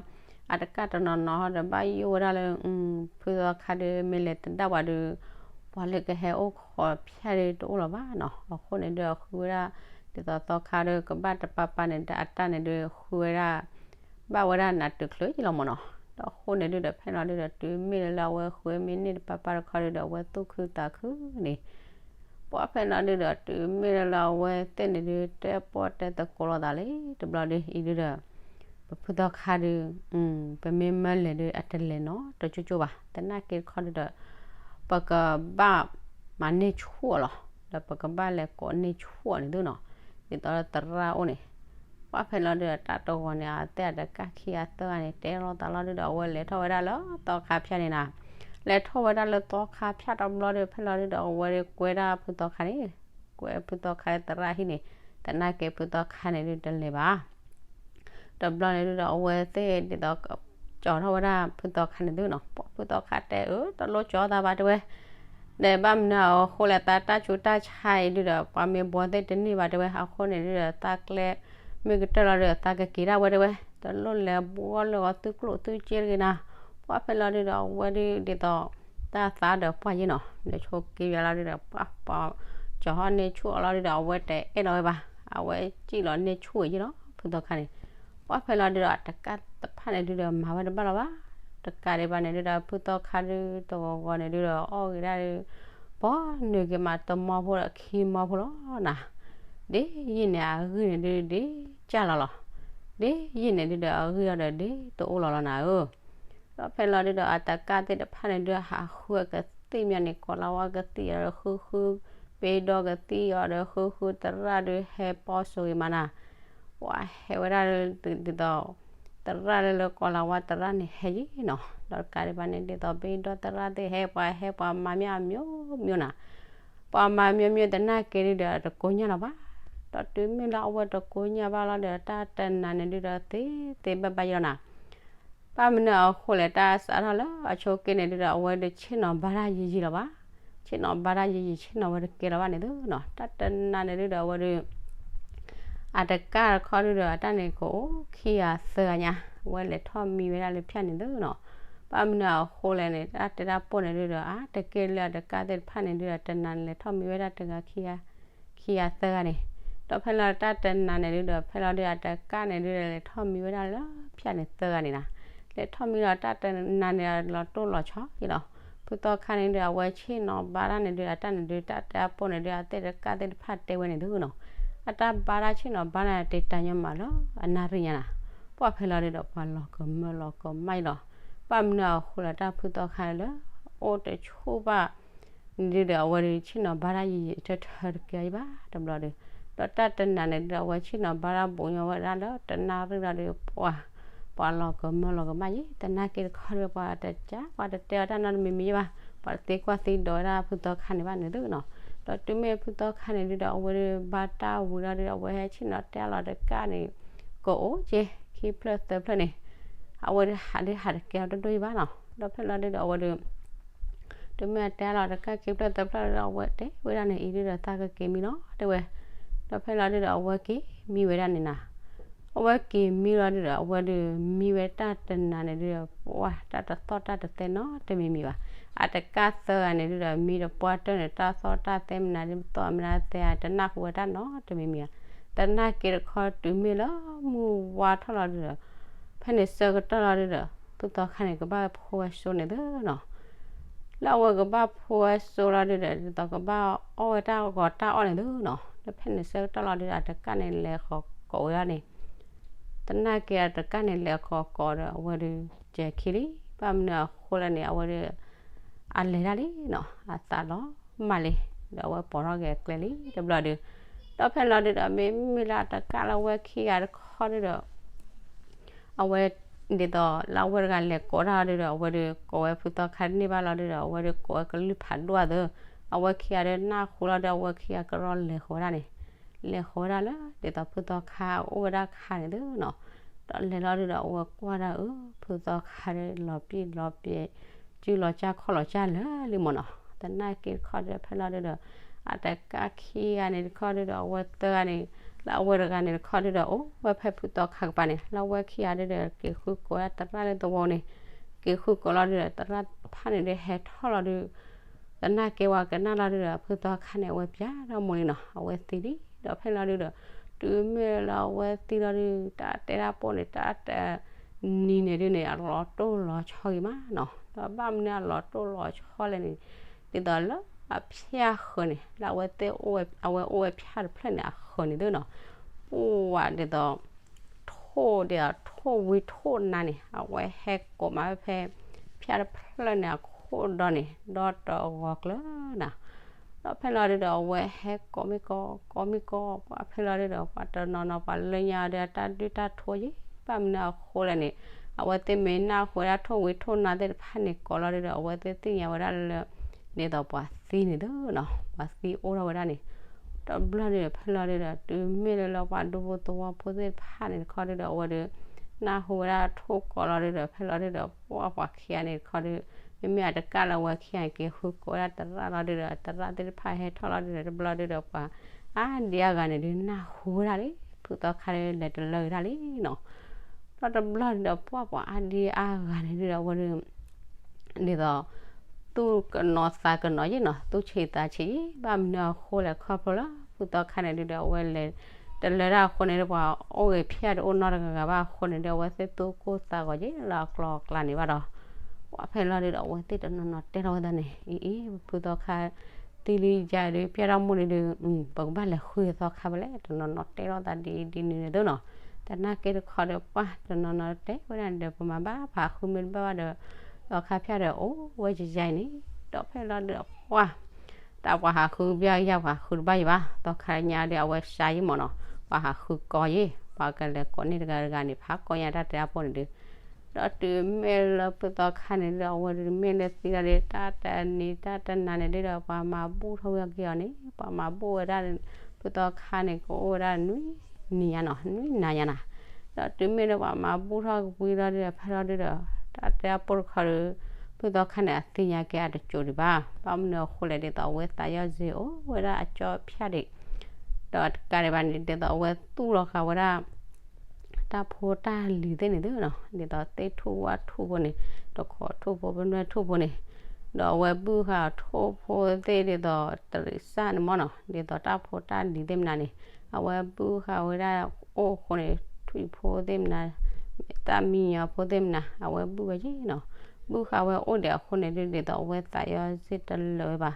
အတကးတနီၤနီၤဒီး ဘၣ်ယိၣ်ဝဲဒၣ်လၢ ဖုသီခါဒုး မ့ၢ်လဲၤသဒၣ်ပှၤဒုး ပှၤလၢကဟဲအိၣ်ခိးဖၢဒုးတအိၣ်လၢၤဘၣ်နီၤ, အဃိန့ၣ်ဒုး အဃုဝဲဒၣ် ဒ်သိးသီခါဒုး ကဘၣ်တပာ်ပာ်န့ၣ် အတၢ်န့ၣ်ဒုး ဃုဝဲဒၣ် ဘၣ်ဝဲဒၣ်နးတုၤချုးယံၤလီၤမးနီၤ, ဒီးအဃိန့ၣ်ဒုဒီး ဖဲလီၤဒုဒီး တုၤမ့ၢ်လၢလၢအဝဲဃုမ့ၢ်န့ၢ်တပာ်ပာ်တခီဒုဒီး အဝဲသူၣ်ခုသးခုန့ၣ် ပှၤဖဲလီၤဒုဒီး တုၤမ့ၢ်လၢလၢအဝဲသ့ၣ်န့ၣ်ဒုး တဲပီၣ်တဲသကိးလိာ်သးလံ တဘျီဒု အံၤဒုဒီး ပဖုသီခါဒုး ပမ့ၢ်မၢလဲၤဒုး အတလဲၤနီတကၠိကၠိဘၣ်, သနာ်က့တခီဒုဒီး ပကဘၣ်မၤန့ၢ်ဆူၣ်အီၤလီၤ, ဒီးပကဘၣ်လဲၤကိးန့ၢ်ဆူၣ်အီၤန့ၣ်သုနီၤ, ဒ်သိးလၢသရၣ်အိၣ်န့ၣ် ပှၤဖဲလီၤဒုဒီး တၢ်တဂီၤန့ၣ် အသ့ၣ်အတကးခံဂၤသၢဂၤန့ၣ် တဲလိာ်သးလီၤဒုဒီး အဝဲလဲၤထီၣ်ဝဲဒၣ်လၢသီခါဖၢန့ၣ်နီၤ, လဲၤထီၣ်ဝဲဒၣ်လၢသီခါဖၢတဘျီဒု ဖဲလီၤဒုဒီး အဝဲဒုးကွဲဒၣ်ဖုသီခါန့ၣ်, ကွဲဖုသီခါသရၣ်ဟံၣ်န့ၣ်, သနာ်က့ဖုသီခါန့ၣ်ဒုးတလဲၤဘၣ် တဘျီန့ၣ်ဒုဒီး အဝဲသ့ၣ်ဒ်သိး ကၠီၤထီၣ်ဝဲဒၣ်ဖုသီခါန့ၣ်သုနီၤ, ပှၤဖုသီခါတဲအၢ တလိၣ်ကၠီၤသးဘၣ်တဲဝဲ, ဒီးဘၣ်မနုၤအဃိလဲၣ် သးတၢ်ဆူးတၢ်ဆါအံၤဒုဒီး ပှၤမ့ၢ်ဘှီသ့ၣ်တန့ၢ်ဘၣ်တဲဝဲ အဃိန့ၣ်ဒုဒီး သးကျဲမ့ၢ်ကတၢၢ်လီၤဒီး သးကက့ၤဒၣ်ဝဲတဲဝဲ, တလိၣ်လဲၤဘှီလၢဂီၤသုကျိၣ်သုစ့တဂ့ၤနၤ, ပှၢ်ဖဲလီၤဒုဒီး အဝဲဒုဒ်သိး တၢ်သးဒီးပှၢ်ယ့ၢ်နီၤ, ဒီးဆိးက့ယွၤလီၤဒုဒီး ပှၢ်ပှၤ ကၠီၤဟီၣ်န့ၢ်ဆူၣ်အီၤလီၤဒုဒီး အဝဲတအဲၣ်လီၤဝဲဘၣ်, အဝဲစံၣ်လီၤန့ၢ်ဆူၣ်ဝဲယ့ၢ်လီၤ ဖုသီခါန့ၣ်, ပှၢ်ဖဲလီၤဒုဒီး အတကၢ်တဖၣ်န့ၣ်ဒုဒီး မၤဝဲတဘၣ်လီၤဘၣ်, တကးဒံးဘၣ်န့ၣ်ဒုဒီး ဖုသီခါဒုတဂီၤဂီၤန့ၣ်ဒုဒီး အီၣ်ဂ့ၤဒၣ်ဒု ပှၤနုာ်က့ၤမးတမီဖိဒီးခံမီဖိလီၤနၤ, ဒ်ယံာ်န့ၣ်အဂံၢ်န့ၣ်ဒုဒ်ကၢ်လီၤလီၤ, ဒ်ယံာ်န့ၣ်ဒုဒီးအဂံၢ်အီၤဒီး ဒ်တအိၣ်လီၤလီၤနၤဧၢ ဒီးဖဲလီၤဒုဒီး အတကၢ်သ့ၣ်တဖၣ်န့ၣ်ဒု ဟးဃုအကသံၣ်မးန့ၣ် ကိးလၤဝါကသံၣ်အီၤဒီးဃုဃု, ပ့ဒီကသံၣ်အီၤဒီးဃုဃု, သရၣ်ဒုဟဲပိာ်စိဂ့ၤမးနၤ, ပှၤဟဲဝဲဒၣ်ဒ်သိး သရၣ်လၢလၢကိးလၤဝါသရၣ်န့ၣ်ဟဲယံၤနီၤ, ဒီးတကးဒံးဘၣ်န့ၣ် ဒ်သိးပ့ဒီသရၣ်သ့ၣ်ဟဲ ပှၤဟဲပှၤမၤမ့ၢ်အမျိုးမျိုးနၤ, ပှၤမၤမျိုးမျိုးသနာ်က့ဒုဒီးတကိညၢ်လီၤဘၣ်, ဒီးတုၤမ့ၢ်လၢအဝဲတကိညၢ်ဘၣ်လီၤဒီး တၢ်တနၤန့ၣ်ဒုဒီးသ့သ့ဘၣ်ဘၣ်ယ့ၢ်လီၤနၤ ဘၣ်မနုၤအဃိလဲၣ် တၢ်စးထီၣ်လၢအဆိက့န့ၣ်ဒုဒီး အဝဲဒုးဆ့ၣ်နီၤဘါတၢ်ယံာ်ယံာ်လီၤဘၣ်, ဆ့ၣ်နီၤဘါတၢ်ယံာ်ယံာ် ဆ့ၣ်နီၤဝဲတကဲလီၤဘၣ်န့ၣ်သုနီၤ, တၢ်တနၤန့ၣ်ဒုဒီးအဝဲဒုး အတကၢ်တခီဒုဒီး အတၢ်န့ၣ်ကအိၣ်ခံဂၤသၢဂၤညါ, အဝဲလဲၤထီၣ်မံဝဲဒၣ်လၢဖၠၣ်န့ၣ်သုနီၤ, ဘၣ်မနုၤအဃိလဲၣ်န့ၣ် တၢ်တဲတၢ်ပိၢ်န့ၣ်ဒုဒီး အါတက့ၢ်လၢအတကၢ်သ့ၣ်တဖၣ်န့ၣ်ဒုဒီး တနၤန့ၣ်လဲၤထီၣ်မံဝဲဒၣ်တဂၤခံဂၤ ခံဂၤသၢဂၤန့ၣ်, ဒီးဖဲလီၤတၢ်တနၤန့ၣ်ဒုဒီး ဖဲလီၤဒုအတကၢ်န့ၣ်ဒုဒီး လဲၤထီၣ်မံဝဲဒၣ်လၢဖၠၣ်န့ၣ်သၢဂၤန့ၣ်နၤ, လဲၤထီၣ်မံလီၤတၢ်တနၤန့ၣ်လီၤတိၢ်လီၤဆီယ့ၢ်လီၤ, ဖုသီခါန့ၣ်ဒု အဝဲဆ့ၣ်နီၤဘါတၢ်န့ၣ်ဒု အတၢ်န့ၣ်ဒု တၢ်တဲတၢ်ပိၢ်န့ၣ်ဒု အသ့ၣ်တကၢ်သ့ၣ်တဖၣ်တဲဝဲန့ၣ်သုနီၤ, အတၢ်ဘါတၢ်ဆ့ၣ်နီၤဘါန့ၣ် တ့တၢ်ညီမးလၢအနၣ်ရံၣ်ညါနၤ, ပှၢ်ဖဲလီၤဒုဒီး ပှၤလီၤကမၢလီၤကမၣ်ယ့ၢ်လီၤ, ဘၣ်မနုၤအဃိလၢတၢ်ဖုသီခါလၢ အိၣ်တဆူၣ်ဘၣ် န့ၣ်ဒုဒီး အဝဲဒုးဆ့ၣ်နီၤဘါတၢ်ယံာ်ယံာ်ထၢထၢတကဲအံၤဘၣ်တဘျီဒီး, ဒီးတၢ်တနၤန့ၣ်ဒုဒီး အဝဲဆ့ၣ်နီၤဘါတၢ်ဘူးညီဝဲဒၣ်လၢတနၣ်ရံၣ်လီၤဒုး ပှၤ ပှၤလီၤကမၢလီၤကမၣ်ယ့ၢ်, သနာ်က့တခီဒု ပှၤတကး ပှၤတတဲအီၤတၢ်နီတမံၤမံၤယ့ၢ်ဘၣ်, ပှၤတသ့ကွၢ်သ့ဒိးဝဲဒၣ်ဖုသီခါန့ၣ်ဘၣ်န့ၣ်သုနီၤ, ဒီးတုၤမ့ၢ်ဖုသီခါန့ၣ်ဒုဒီး အဝဲဒုးဘါတၢ်ဝံၤလီၤဒုဒီး အဝဲဟဲဆ့ၣ်နီၤတဲလီၤတကၢ်န့ၣ် ကအိၣ်က့ ခံဖျၢၣ်သၢဖျၢၣ်န့ၣ်, အဝဲဒုးဟးဒုးဟးတကဲအီၤဒိၣ်ဒိၣ်ယ့ၢ်ဘၣ်နီၤ, ဒီးဖဲလီၤဒုဒီး အဝဲဒုး တုၤမ့ၢ်အတဲလီၤတကၢ်ခံဖျၢၣ်သၢဖျၢၣ်ဒီး အဝဲတဲဝဲဒၣ်န့ၣ် အံၤဒုဒီးသးကက့ၤမံလီၤတဲဝဲ, ဒီးဖဲလီၤဒုဒီး အဝဲက့ၤမံဝဲဒၣ်န့ၣ်နၤ, အဝဲက့ၤမံလီၤဒုဒီး အဝဲဒုးမံဝဲတၢ်တနၤန့ၣ်ဒုဒီး ပှၤတၢ်တသီၣ်တၢ်တသဲနီတမံၤမံၤဘၣ်, အတကၢ်သၢဂၤန့ၣ်ဒုဒီး မံတပှၢ်တၢၢ်န့ၣ် တၢ်သီၣ်တၢ်သဲမနုၤဒု သီၣ်မနုၤသဲဧါ တနၢ်ဟူဝဲတၢ်နီတမံၤမံၤဧါ, သနာ်က့တခီတုၤမ့ၢ်လၢမုၢ်ဝါထီၣ်လီၤဒုဒီး ဖဲန့ၣ်ဆၢကတီၢ်လီၤဒုဒီး ဖုသီခါန့ၣ် ကဘၣ်ဖိဝဲစိန့ၣ်သုနီၤ, လၢအဝဲကဘၣ်ဖိဝဲစိလီၤဒုဒီး ဒ်သိးကဘၣ်အီၣ်ဝဲတၢ်ဂီၤတၢ်အီၣ်န့ၣ်သုနီၤ, ဒီးဖဲန့ၣ်ဆၢကတီၢ်လီၤဒုဒီး အတကၢ်န့ၣ်လဲၤဃီၤကိးဝဲဒၣ်န့ၣ်, သနာ်က့အတကၢ်န့ၣ်လဲၤဃီၤကိးဒီး အဝဲဒုးကဲၤခံလံ, ဘၣ်မနုၤအဃိလဲၣ်န့ၣ် အဝဲဒုး အလဲၤတၢ်လံနီၤ, အသးလီၤမၢ်လံ, ဒီးအဝဲပိာ်ထီၣ်က့ၤအကျဲလံတဘျီဒု, ဒီးဖဲလီၤဒုဒီး မ့မ့ၢ်လၢအတကၢ်လၢအဝဲခံဂၤတခီဒုဒီး အဝဲ ဒ်သိးလၢအဝဲတဂၤလဲၤကိးတၢ်ဒုဒီး အဝဲဒုးကိးဝဲဖုသီခါတန့ၢ်ဘၣ်လီၤဒုဒီး အဝဲဒုးကိးဝဲကလုၢ်ဖးဒိၣ်အသး, အဝဲခံဂၤဒုးနၢ်ဟူလီၤဒု အဝဲခံဂၤကရီလဲၤဃီၤဝဲဒၣ်န့ၣ်, လဲၤဃီၤဝဲဒၣ်လၢ ဒ်သိးဖုသီခါအိၣ်ဝဲဒၣ်ခါန့ၣ်သုနီၤ, ဒီးလဲၤလီၤဒုဒီး အဝဲကွၢ်ဒၣ်အၢ ဖုသီခါဒုလီၤပျံၤလီၤပျဲၤ စုလီၤကၢ်ခီၣ်လီၤကၢ်လၢာ်လံမ့ၢ်နီၤ, သနာ်က့တခီဒုဒီး ဖဲလီၤဒုဒီး အတကၢ်ခံဂၤန့ၣ်တခီဒုဒီး အဝဲသၢဂၤန့ၣ် လၢအဝဲတဂၤန့ၣ်တခီဒုဒီး အိၣ်ဝဲဖဲဖုသီခါကပၤန့ၣ် လၢအဝဲခံဂၤဒုဒီး က့ၤဃုကိးဝဲဒၣ်သရၣ်လၢသဝီန့ၣ်, က့ၤဃုကိးလီၤဒုဒီး သရၣ်တဖၣ်န့ၣ်ဒုးဟဲထီၣ်လီၤဒု သနာ်က့ဝဲကနၣ်လီၤဒုဒီး ဖုသီခါန့ၣ် အဝဲပျဲထီၣ်မိၢ်လံနီၤ, အဝဲသံလံ, ဒီးဖဲလီၤဒုဒီး တုၤမ့ၢ်လၢအဝဲသံလီၤဒု တၢ်တဲတၢ်ပိၢ်န့ၣ် တၢ်တနံၤန့ၣ်ဒုန့ၣ် အလီၤတိၢ်လီၤဆီဂ့ၤမးနီၤ, ဒီးဘၣ်မနုၤအလီၤတိၢ်လီၤဆီလဲၣ်န့ၣ် ဒ်သိးလၢအဖၠၣ်ဃၢၤန့ၣ် လၢအဝဲသ့ၣ်အိၣ်ဝဲ အဝဲအိၣ်ဝဲဖၠၣ်တဖျၢၣ်န့ၣ် အဃၢၤန့ၣ်သုနီၤ, ပူဝဲဒ်သိး ထိၣ်ဒ်သိးထိၣ်ဝံထိၣ်နါန့ၣ် အဝဲဟဲကိးမးဝဲဖဲ ဖၠၣ်တဖျၢၣ်န့ၣ် အခိၣ်ဒီန့ၣ် ဒီတဂီၤကျၢၤနၤ, ဒီးဖဲလီၤဒုဒီး အဝဲဟဲကိးမ့ၢ်ကိး ကိးမ့ၢ်ကိး ပှၤဖဲလီၤဒုဒီး ပှၤတနီၤနီၤ ပှၤလၢညါဒီး တၢ်ဒုၣ်တၢ်ထိယ့ၢ် ဘၣ်မနုၤအဃိလဲၣ်န့ၣ် အဝဲသ့ၣ်မ့ၢ်နၢ်ဟူဝဲဒၣ်ထိၣ်ဝံထိၣ်နါသ့ၣ်တဖၣ်န့ၣ် ကိးလီၤဒုဒီး အဝဲသ့ၣ်သ့ၣ်ညါဝဲဒၣ်လၢ ဒ်သိးပှၤသံန့ၣ်သုနီၤ, ပှၤသံအိၣ်ထီၣ်ဝဲဒၣ်န့ၣ်, တဘျီဒုဒီး ဖဲလီၤဒုဒီး တုၤမ့ၢ်လၢလၢပှၤဒူဖိသဝီဖိသ့ၣ်တဖၣ်န့ၣ်တခီဒုဒီး အဝဲဒုး နၢ်ဟူဝဲဒၣ်ထိၣ်ကိးလီၤဒုဒီး ဖဲလီၤဒုဒီး ပှၤပှၤခံဂၤန့ၣ်တခီဒု မ့မ့ၢ်အတကးလၢအဝဲခံဂၤက့ၤဃုကိးဝဲဒၣ်သရၣ်လီၤဒုဒီး သရၣ်သ့ၣ်တဖၣ်ဟဲထီၣ်လီၤဒုဒီး တဘျီဒုဒီးပှၤအါဒံအါဂၤန့ၣ်ဒုးနၢ်ဟူဝဲဒၣ်လံ ဖုသီခါဒုးလဲၤတလၢက့ၤတၢ်လံနီၤ. ဒီးတဘျီဒုဒီးပှၤပှၤအါဒံအါဂၤန့ၣ်ဒုဒီးအဝဲဒုး ဒ်သိး သူၣ်ကနိးသးကနိးယ့ၣ်နီၤ သူၣ်ဆံးသးဆံးယ့ၣ် ဘၣ်မနုၤအဃိလဲၣ်ခီဖျိလၢ ဖုသီခါန့ၣ်ဒုဒီးအဝဲလဲၤတလၢတၢ်အဃိန့ၣ်ဒုး ပှၤအိၣ်ဂ့ၤဖျဲၣ်တအိၣ်နီတဂၤဂၤဘၣ်အဃိန့ၣ်ဒုး အဝဲသ့ၣ်သူၣ်ကိၢ်သးဂီၤယ့ၣ်လၢအကျိၤအကျဲန့ၣ်ဘၣ်ဒီး ပှၤဖဲလီၤဒုဒီးအဝဲသ့ၣ်တနီၤနီၤတဲထီၣ်ဝဲသးန့ၣ် အံၤအံၤ ဖုသီခါ သံလံယၤဒုး ပျဲထီၣ်မိၢ်န့ၣ်ဒုး ပကဘၣ်လဲၤဃုသီခါဖဲလဲၣ် တနီၤနီၤတဲထီၣ်သးဒ်အံၤဒ်နုၤန့ၣ်သ့နီၤ. သနာ်က့တခီဒီးပှၤတနီၤနီၤတဲဝဲဒၣ်န့ၣ်ဒီး ပမၤဘၣ်ပှၤဟးဃုမ့ၢ်တဘၣ်ဘၣ်ဒီး သီခါဖၠၣ်ဒီးအိၣ်ဝဲယယါအံၤန့ၣ် ဒီးဖဲလီၤဒုဒီးပှၤ တၢ်ပှၤဟးဃုပျၢ်ယၢ်ပှၤဃုတဘၣ်ယံၤဘၣ် သီခါညါဒီးအဝဲစှၤယံၤမ့ၢ်နီၤ ပှၤဟးဃုကိးယံၤ ပှၤကလဲၤကိးန့ၢ်တဂၤတဂၤန့ၣ် ဖးကိးညါတၢ်တဲအပူၤန့ၣ်ဒုး ဒီးတုၤမ့ၢ်လၢဖုသီခါန့ၣ်ဒုး အဝဲဒုးမ့ၢ်လၢသံလီၤဒီး တၢ်တနံၤတၢ်တနၤန့ၣ်ဒုးဒီး ပှၤမၤဘူၣ်ထီၣ်ဝဲက့ၤအီၤန့ၣ် ပှၤမၤဘူၣ်ဝဲဒၣ် ဖုသီခါန့ၣ် ကအိၣ်ဝဲဒၣ်နွံနံၤညါနီၤ နွံနၤညါနီၤ. ဒီးတုၤမ့ၢ်လၢပှၤမၤဘူၣ်ထီၣ်ကဝံၤလီၤဒုးဒီး ဖဲလီၤဒုးဒီး တၢ်တဲအပူၤတခီဒီး ဖုသီခါန့ၣ် အသ့ၣ်ညါက့ၤအတစိၤဒံးဘၣ် ဘၣ်မနုၤအဃိလဲၣ်ဒ်သိး အဝဲသးယီၢ်စ့ၢ်အိၣ်ဝဲဒၣ်အကၠီဖၠၣ်ဒံး ဒီးတကးဒံးဘၣ်န့ၣ် ဒ်သိးအဝဲသူၣ်လီၤဃာ်ဝဲဒၣ် တၢ်ဖိတၢ်လံၤသ့ၣ်န့ၣ်သ့နီၤ ဒ်သိးသ့ၣ်ထူၣ်ဝၣ်ထူၣ်ဖိန့ၣ် တခိးထူၣ်ဖိ ပနွဲၢ်ထူၣ်ဖိန့ၣ် ဒီးအဝဲဘုၣ်ဃာ်ထူၣ်ဖိသ့ၣ်ဒ်သိးတရံးစၢ်န့ၣ်မ့ၢ်နီၤ ဒ်သိးတၢ်ဖိတၢ်လံၤသ့ၣ်မနုၤန့ၣ် အဝဲဘုၣ်ဃာ်ဝဲဒၣ်အိၣ်အဃိန့ၣ် ထွံၣ်ဖိသ့ၣ်မနုၤ တၢ်မံညီဖိသ့ၣ်မနုၤ အဝဲဘုၣ်ဝဲယ့ၣ်နီၤ ဘုၣ်ဃာ်ဝဲအိၣ်ဒံးအဃိန့ၣ်ဒုး ဒ်သိးအဝဲသးယီၢ်စ့ၢ်တလၢာ်ဝဲဘၣ်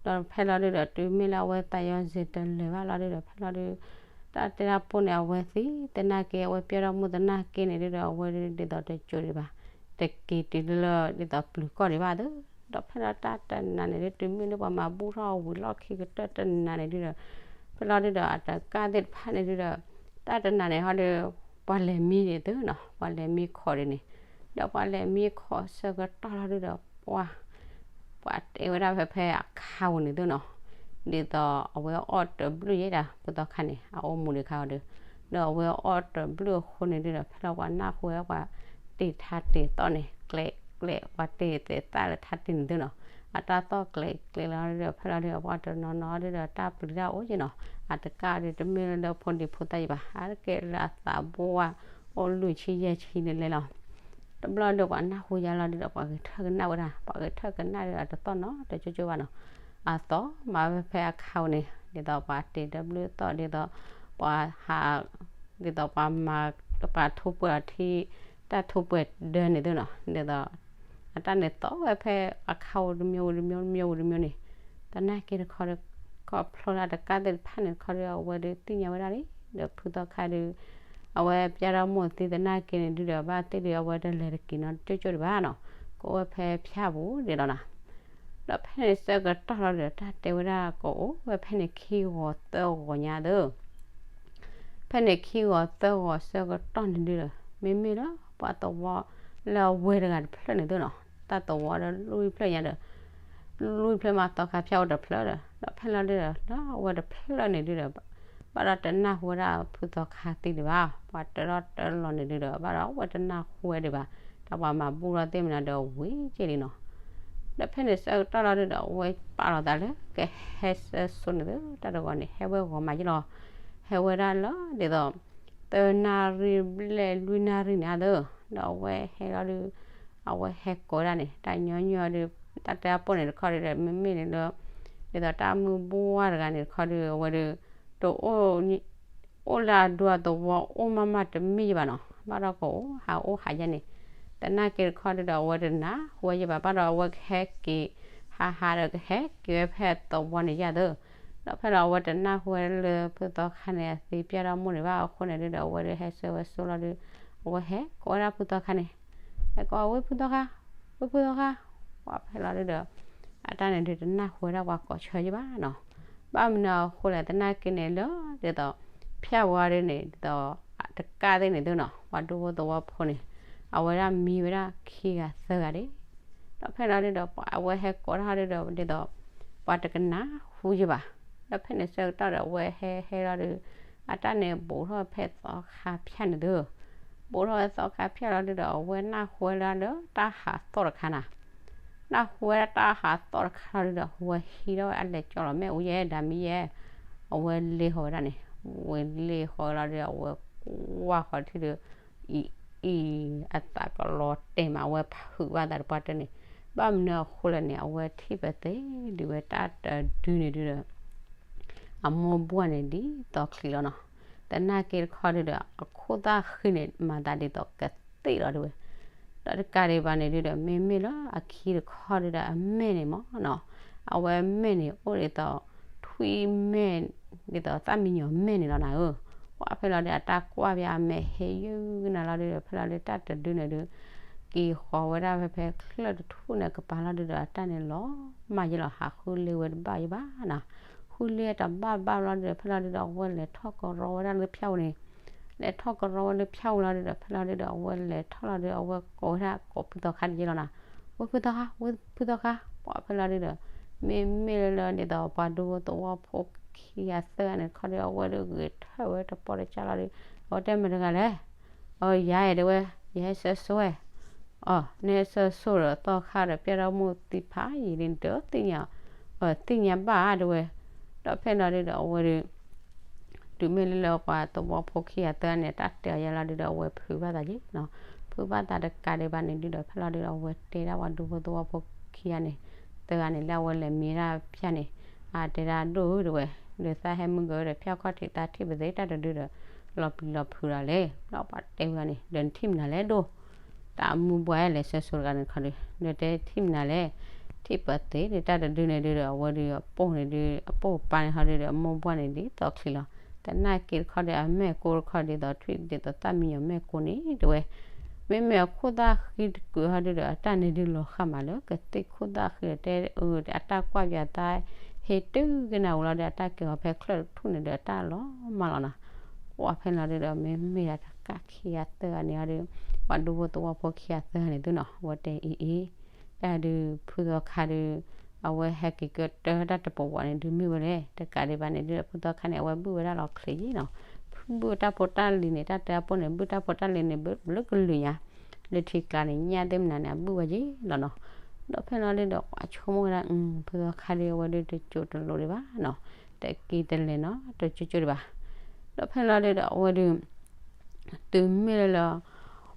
ဒီးဖဲလီၤဒုးဒီး တုၤမ့ၢ်လၢအဝဲသးယီၢ်စ့ၢ်တလၢာ်ဘၣ်လီၤဒုးဒီး ဖဲလီၤဒုး တၢ်တဲတၢ်ပိၢ်န့ၣ် အဝဲသံ သနာ်က့ အဝဲပျဲထီၣ်မိၢ်သနာ်က့န့ၣ်ဒုးဒီး အဝဲဒုးဒ်သိးတစိၤဒံးဘၣ် တက့ၤတုၤလၢ ဒ်သိးပျုၤကီၢ်ဒံးဘၣ်သ့ ဒီးဖဲလီၤတၢ်တနၤန့ၣ်ဒုး တုၤမ့ၢ်လၢပှၤမၤဘူၣ်ထီၣ်ဝံၤလီၢ်ခံကတၢၢ်တနၤန့ၣ်ဒုးဒီး ဖဲလီၤဒုးဒီး အတကးသ့ၣ်တဖၣ်န့ၣ်ဒုးဒီး တၢ်တနၤန့ၣ်ဟီဒုး ပှၤလဲၤမံဒံးသ့နီၤ ပှၤလဲၤမံခိးဒံးန့ၣ် ဒီးပှၤလဲၤမံခိးဆၢကတီၢ်လီၤဒုးဒီး ပှၤ ပှၤတဲဝဲဒၣ်ဖဲဖဲအခါပူၤန့ၣ်သ့နီၤ ဒ်သိးအဝဲအီၣ်တဘျုးယဲဒၣ် ဖုသီခါန့ၣ် အအိၣ်မူဒံးခါအီၤဒီး ဒီးအဝဲအီၣ်တဘျုးအဃိန့ၣ်ဒုးဒီး ဖဲလီၤပှၤနၢ်ဟူဝဲဒၣ်ပှၤတ့ၢ်ထါတ့ၢ်သီၣ်န့ၣ် ကျဲးကျဲး ပှၤတ့ၢ်သဲးသၣ်လၢထါတ့ၢ်န့ၣ်သ့နီၤ အတၢ်သီၣ်ကျဲးကျဲးလီၤဒုးဒီး ဖဲလီၤဒုး ပှၤတနီၤနီၤဒုးဒီး တၢ်ပျံၤတၢ်အိၣ်က့နီၤ အတကးဒုး တမ့ၢ်လၢဖိဒံဖိသၣ်ယံၤဘၣ် အါတက့ၢ်လၢအသးဘိဝဲ အိၣ်လွံၢ်ဆံယဲၢ်ဆံလၢလဲၤလီၤ တဘျီဒီးပှၤနၢ်ဟူယါလီၤဒုးဒီး ပှၤဂဲၤထၢၣ်ကနၣ်ဝဲဒၣ် ပှၤဂဲၤထၢၣ်ကနၣ်ဒုးဒီးတသီၣ်နီတကၠိကၠိဘၣ်နီၤ အသီၣ်မၤဝဲဖဲအခါပူၤန့ၣ် ဒ်သိးပှၤတ့ၢ်တဘျုးသီၣ် ဒ်သိး ပှၤဟး ဒ်သိးပှၤမၤ ပှၤထူပှဲၤအီၤထံ တၢ်ထူပှဲၤဒၢန့ၣ်သ့နီၤ ဒ်သိး အတၢ်န့ၣ်သီၣ်ဝဲဖဲအခါပူၤတမံၤဝံၤတမံၤ တမံၤဝံၤတမံၤန့ၣ် သနာ်က့တခီဒီး ခီဖျိလၢတကးသ့ၣ်တဖၣ်န့ၣ်တခီဒီး အဝဲဒုးသ့ၣ်ညါဝဲဒၣ်လံ ဒီးဖုသီခါဒုး အဝဲပျဲထီၣ်မိၢ်သံသနာ်က့န့ၣ်ဒုးဒီး ဘၣ်သ့ၣ်ဒုးအဝဲတလဲၤတက့ၤနီတကၠိကၠိဒံးဘၣ်နီၤ ကအိၣ်ဝဲဖဲဖၠၣ်ပူၤဒံးလီၤနီၤ ဒီးဖဲန့ၣ်ဆၢကတီၢ်လီၤဒီး တၢ်တဲဝဲဒၣ်ကအိၣ်ဝဲ ဖဲန့ၣ်ခံဂီၤသၢဂီၤညါသ့ ဖဲန့ၣ်ခံဂီၤသၢဂီၤဆၢကတီၢ်န့ၣ်ဒုးဒီး မ့မ့ၢ်လၢပှၤသဝီလၢအဝဲတဂၤတဖျၢၣ်န့ၣ်သ့နီၤ တၢ်သဝီဒီးလွံၢ်ဖျၢၣ်ညါဒီး လွံၢ်ဖျၢၣ်မးသီခါဖၠၣ်အိၣ်တဖျၢၣ်ဒီး ဒီးဖဲလီၤဒုးဒီး လၢအဝဲတဖျၢၣ်န့ၣ်ဒုးဒီး ဘၣ်ဒီးတနၢ်ဟူဝဲဒၣ်ဖုသီခါသံဒံးဘၣ် ပှၤတၢထီၣ်တၢလီၤန့ၣ်ဒုးဒီး ဘၣ်ဒီးအဝဲတနၢ်ဟူဝဲဒံးဘၣ် တၢ်ပှၤမၤဘူၣ်ထီၣ်သ့ၣ်မနုၤဒီးဝံၤက့လံနီၤ ဒီးဖဲန့ၣ်ဆၢကတီၢ်လီၤဒုးဒီး အဝဲပာ်လီၤသးလၢကဟဲဆၢစိန့ၣ်သ့ တၢ်တဂီၤန့ၣ် ဟဲဝဲဂီၤမးယ့ၣ်လီၤ ဟဲဝဲဒၣ်လၢဒ်သိး သၢနၣ်ရံၣ်ဘျဲၣ်လွံၢ်နၣ်ရံၣ်န့ၣ်သ့ ဒီးအဝဲဟဲလီၤဒုး အဝဲဟဲကိးဝဲဒၣ်န့ၣ် တၢ်ညီညီဒုး တၢ်တဲအပူၤန့ၣ်တခီဒုးဒီး မ့မ့ၢ်န့ၣ်လၢ ဒ်သိးတၢ်မုၢ်ဘူၣ်ဝါတဂၤန့ၣ်တခီဒုး အဝဲဒုး တအိၣ် အိၣ်လၢအဒူအသဝီအိၣ်မးမးတမံၤယံၤဘၣ်နီၤ ဘၣ်ဒီးကအိၣ်ဟးအိၣ်ဟးယဲန့ၣ် သနာ်က့တခီဒုးဒီး အဝဲတနၢ်ဟူဝဲယံၤဘၣ် ဘၣ်ဒီးအဝဲကဟဲက့ၤ ဟးဟးဒီးကဟဲက့ၤဝဲဖဲအသဝီန့ၣ်ယၤသ့ ဒီးဖဲလီၤအဝဲတနၢ်ဟူဝဲလၢဖုသီခါန့ၣ် အသံပျဲထီၣ်မိၢ်န့ၣ်ဘၣ်အဃိန့ၣ်ဒုးဒီး အဝဲဒုးဟဲဆၢဝဲစိလီၤဒုး အဝဲဟဲကိးဝဲဒၣ်ဖုသီခါန့ၣ် ဟဲကိးဝဲဖုသီခါ ဖုဖုသီခါ ပှၤဖဲလီၤဒုးဒီး အတၢ်န့ၣ်ဒုးတနၢ်ဟူဝဲဒၣ်ပှၤကိးဆၢယံၤဘၣ်နီၤ ဘၣ်မနုၤအဃိလဲၣ်သနာ်က့န့ၣ်လၢ ဒ်သိး ဖၠၣ်ဝါဒုးန့ၣ် ဒ်သိး တကးသ့ၣ်န့ၣ်သ့နီၤ ပှၤဒူဖိသဝီဖိန့ၣ် အဝဲဒၣ်မံဝဲဒၣ်ခံဂၤသၢဂၤဒၣ် ဒီးဖဲလီၤဒုးဒီး ပှၤအဝဲဟဲကိးထီၣ်ဒုးဒီး ဒ်သိး ပှၤတကနၢ်ဟူယံၤဘၣ် ဒီးဖဲန့ၣ်ဆၢကတီၢ်ဒီး အဝဲဟဲဟဲလီၤဒုး အတၢ်န့ၣ်ဘူးထီၣ်ဖဲသီခါဖၠၣ်န့ၣ်သ့ ဘူးထီၣ်ဖဲသီခါဖၠၣ်လီၤဒုးဒီး အဝဲနၢ်ဟူဝဲလၢတၢ်ဟးသီၣ်တခါနီၤ နၢ်ဟူဝဲဒၣ်တၢ်ဟးသီၣ်တခါလီၤဒုဒီး အဝဲဟံးထီၣ်ဝဲအလဲၤကၠီလီၤ မ့ၣ်အူယဲ ဒါမံယဲ, အဝဲလ့ၣ်ဃီၤဝဲဒၣ်န့ၣ်, ဝဲလ့ၣ်ဃီၤဝဲလီၤဒုဒီး အဝဲကွၢ်ဃီၤထံၣ်ဒီး အံၤ အံၤ အသးကလီၤတဲာ်မး အဝဲဖုးဘၣ်သးတပှၢ်တၢၢ်န့ၣ်, ဘၣ်မနုၤအဃိလဲၣ်န့ၣ် အဝဲထံၣ်ပသ့ဒုးဝဲတၢ်တဒုန့ၣ်ဒုဒီး အမိၢ်ဘှၢ်န့ၣ်ဒ်သိးချံးလီၤနီၤ, သနာ်က့တခီဒုဒီး အခိၣ်သၣ်ဃံန့ၣ် မၤသးဒ်သိးကသံၣ်လီၤဒုဝဲ, ဒီးတကးဒံးဘၣ်န့ၣ်ဒုဒီး မ့မ့ၢ်လၢအခံတခီဒုဒီး အမဲာ်န့ၣ်မ့ၢ်နီၤ, အဝဲမဲာ်န့ၣ်အိၣ်ဒ်သိး ထွံၣ်မဲာ် ဒ်သိးသၣ်မံညီၤမဲာ်န့ၣ်လီၤနၤဧၢ, ပှၢ်ဖဲလီၤဒုဒီး အတၢ်ကွၢ်ဖဲအမဲာ်ဟ့ယုၢ်နၤလီၤဒုဒီး ဖဲလီၤဒုဒီး တၢ်တဒုန့ၣ်ဒု က့ၤဃီၤဝဲဒၣ်ဖဲဖဲချၢၣ်တထူၣ်န့ၣ်ကပၤလီၤဒုဒီး အတၢ်န့ၣ်လီၤမၢ်ယဲလီၤ ဟးဃုလ့ဝဲတဘၣ်ယဘၣ်နီၤ, ဃုလ့တဘၣ်ဘၣ်လီၤဒုဒီး ဖဲလီၤဒုဒီး အဝဲလဲၤထီၣ်ကရီဝဲဒၣ်လၢဖၠၣ်ပူၤန့ၣ်, လဲၤထီၣ်ကရီဝဲလၢဖၠၣ်ပူၤလီၤဒုဒီး ဖဲလီၤဒုဒီး အဝဲလဲၤထီၣ်လီၤဒု အဝဲကိးဝဲဒၣ်ကိးဖုသီခါတယဲလီၤနီၤ, ဝဲဖုသီခါ ဝဲဖုသီခါ ပှၢ်ဖဲလီၤဒုဒီး မ့မ့ၢ်လၢလၢဒ်သိးပှၤဒူဖိသဝီဖိခံဂၤသၢဂၤန့ၣ်တခီဒု အဝဲဒုးဂဲၤထၢၣ်ဝဲတပီၢ်တကၢ်လီၤဒု, အဝဲတဲမတၤတဂၤလဲၣ်, အယၤအဲၣ်ဒဝဲ, ယဟဲဆၢဆိဝဲ, အ နဟဲဆၢဆိဒီးသီခါဒီး ပျဲၢ်ထီၣ်မိၢ်သံဖးယံာ်လံ နတသ့ၣ်ညါ, သ့ၣ်ညါဘၣ်ဧါဒဝဲ, ဒီးဖဲလီၤဒုဒီးအဝဲဒု တုၤမ့ၢ်လၢလၢပှၤသဝီဖိခံဂၤသၢဂၤန့ၣ် တၢ်တဲအီၤယဲလီၤဒုဒီး အဝဲဖုးဘၣ်သးက့နီၤ, ဖုးဘၣ်သးတကးဒံးဘၣ်န့ၣ်ဒုဒီး ဖဲလီၤဒုဒီး အဝဲတဲဒၣ်ပှၤဒူဖိသဝီဖိခံဂၤန့ၣ် သၢဂၤန့ၣ် လၢအဝဲလဲၤမံဒၣ်ဖၠၣ်န့ၣ်, အတဲဒၣ်ဒိၣ်ဧၢတဝဲ, ဒီးသးဟဲမုၢ်ဂၢၤဒီး ဖၠၣ်ခီၣ်ထံးသးထံၣ်ပသ့တၢ်တဒုဒီး လီၤပျံၤလီၤဖုးဒီးလဲၣ်, ဒီးပှၤတဲဝဲန့ၣ် ဒီးနထံၣ်မနုၤလဲၣ်ဒိၣ်, တၢ်အမိၢ်ဘှၢ်လဲၤဆၢဆိတဂၤန့ၣ်တခီဒု, ဒီးတဲထံၣ်မနုၤလဲၣ်, ထံၣ်ပသ့ဒီးတၢ်တဒုန့ၣ်ဒုဒီး အဝဲဒုးအပိၢ်န့ၣ်ဒု အပိၢ်ပၢ်န့ၣ်ဟီဒုဒီး အမိၢ်ဘှၢ်န့ၣ်ဒ်သိးချံးလီၤ, သနာ်က့တခီဒီး အမဲာ်ကိၢ်တခီဒ်သိးထွံၣ်ဒ်သိးသၣ်မံညီၤမဲာ်ကိၢ်န့ၣ်တဝဲ, မ့မ့ၢ်အခိၣ်သၣ်ဃံတကုာ်ဟီဒုဒီး အတၢ်န့ၣ်ဒုးလီၤဃာ်မးလၢ ကသ့ၣ်ခိၣ်သၣ်ဃံဒီးတဲအတၢ်ကွၢ်ပၠးသး ဟ့တုၤကနၣ်ဝံၤလီၤဒီး အတၢ်ကဲၤအီၤဖဲချၢၣ်တထူၣ်န့ၣ်ဒီး အတၢ်လီၤမၢ်လီၤနီၤ, ပှၢ်ဖဲလီၤဒုဒီး မ့မ့ၢ်ဒၣ်တကးခံဂၤသၢဂၤန့ၣ်ဟီဒု, ပှၤဒူဖိသဝီဖိခံဂၤသၢဂၤန့ၣ်သုနီၤ အဝဲတဲအံၤအံၤ, တၢ်ဒုးဖုသီခါဒု အဝဲဟဲက့ၤကတၢၢ်တၢ်တပဝီန့ၣ် ဒုးမ့ၢ်ဝဲလဲၣ်, တကးဒံးဘၣ်န့ၣ်ဒု ဖုသီခါန့ၣ် အဝဲဘုၣ်ဝဲဒၣ်လီၤချ့ယ့ၣ်နီၤ, ဘုၣ်တၢ်ဖိတၢ်လံၤန့ၣ် တၢ်တၢ်အပိၢ်န့ၣ် ဘုၣ်တၢ်ဖိတၢ်လံၤန့ၣ် ဘုၣ်လၢကလုာ်ညါ, လၢထံကျါန့ၣ် ညၣ်သ့ၣ်မနုၤန့ၣ် အဘုၣ်ဝဲယ့ၣ်လီၤနီၤ, ဒီးဖဲလီၤဒုဒီး ပှၤဆိကမိၣ်ဝဲဒၣ် ဖုသီခါဒု အဝဲဒုးတစိၤတလိၤဒံးဘၣ်နီၤ, တက့ၤတလဲၤနီၤ တစိၤစိၤဒံးဘၣ်, ဒီးဖဲလီၤဒုဒီး အဝဲဒုး တုၤမ့ၢ်လၢလၢ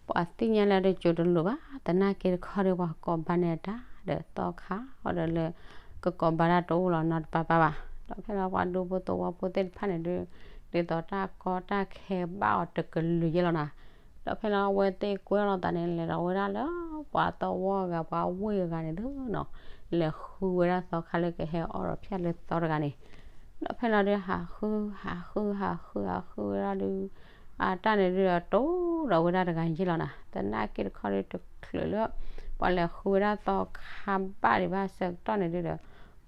ပှၤသ့ၣ်ညါလၢတစိၤတလိၤဘၣ် သနာ်က့တခီဒီး ပှၤကိးဘၣ်န့ၢ်အတၢ်ဒီးသီခါအီၤဒီးလၢ ကကိးဘၣ်တၢ်တအိၣ်လီၤနီတပၢ်ပၢ်ဘၣ်, ဒီးဖဲလီၤပှၤဒူဖိသဝီဖိသ့ၣ်တဖၣ်န့ၣ်ဒုး ဒ်သိးတၢ်ကီတၢ်ခဲဘၣ်အီၤတကလုာ်ယဲၢ်လီၤနီၤ, ဒီးဖဲလီၤအဝဲသ့ၣ်ကွဲလီၤသးန့ၣ် လဲၤဒီးဝဲဒၣ်လၢ ပှၤသဝီအဂၤပှၤဝ့ၢ်အဂၤန့ၣ်သုနီၤ, လဲၤဃုဝဲဒၣ်သီခါလၢကဟဲအီၣ်ဒီးဖၠၣ်လၢသီတဂၤန့ၣ်, ဒီးဖဲလီၤဒုး ဟးဃု ဟးဃု ဟးဃု ဟးဃုဝဲဒၣ်ဒုး အတၢ်န့ၣ်ဒုးဒီး တိၢ်ဒီးဝဲဒၣ်တဂၤယ့ၢ်လီၤနၤ, သနာ်က့တခီဒုး တချုးလၢ ပှၤလဲၤဃုဝဲဒၣ်သီခါဘၣ်ဒံးဘၣ်ဆၢကတီၢ်န့ၣ်ဒုးဒီး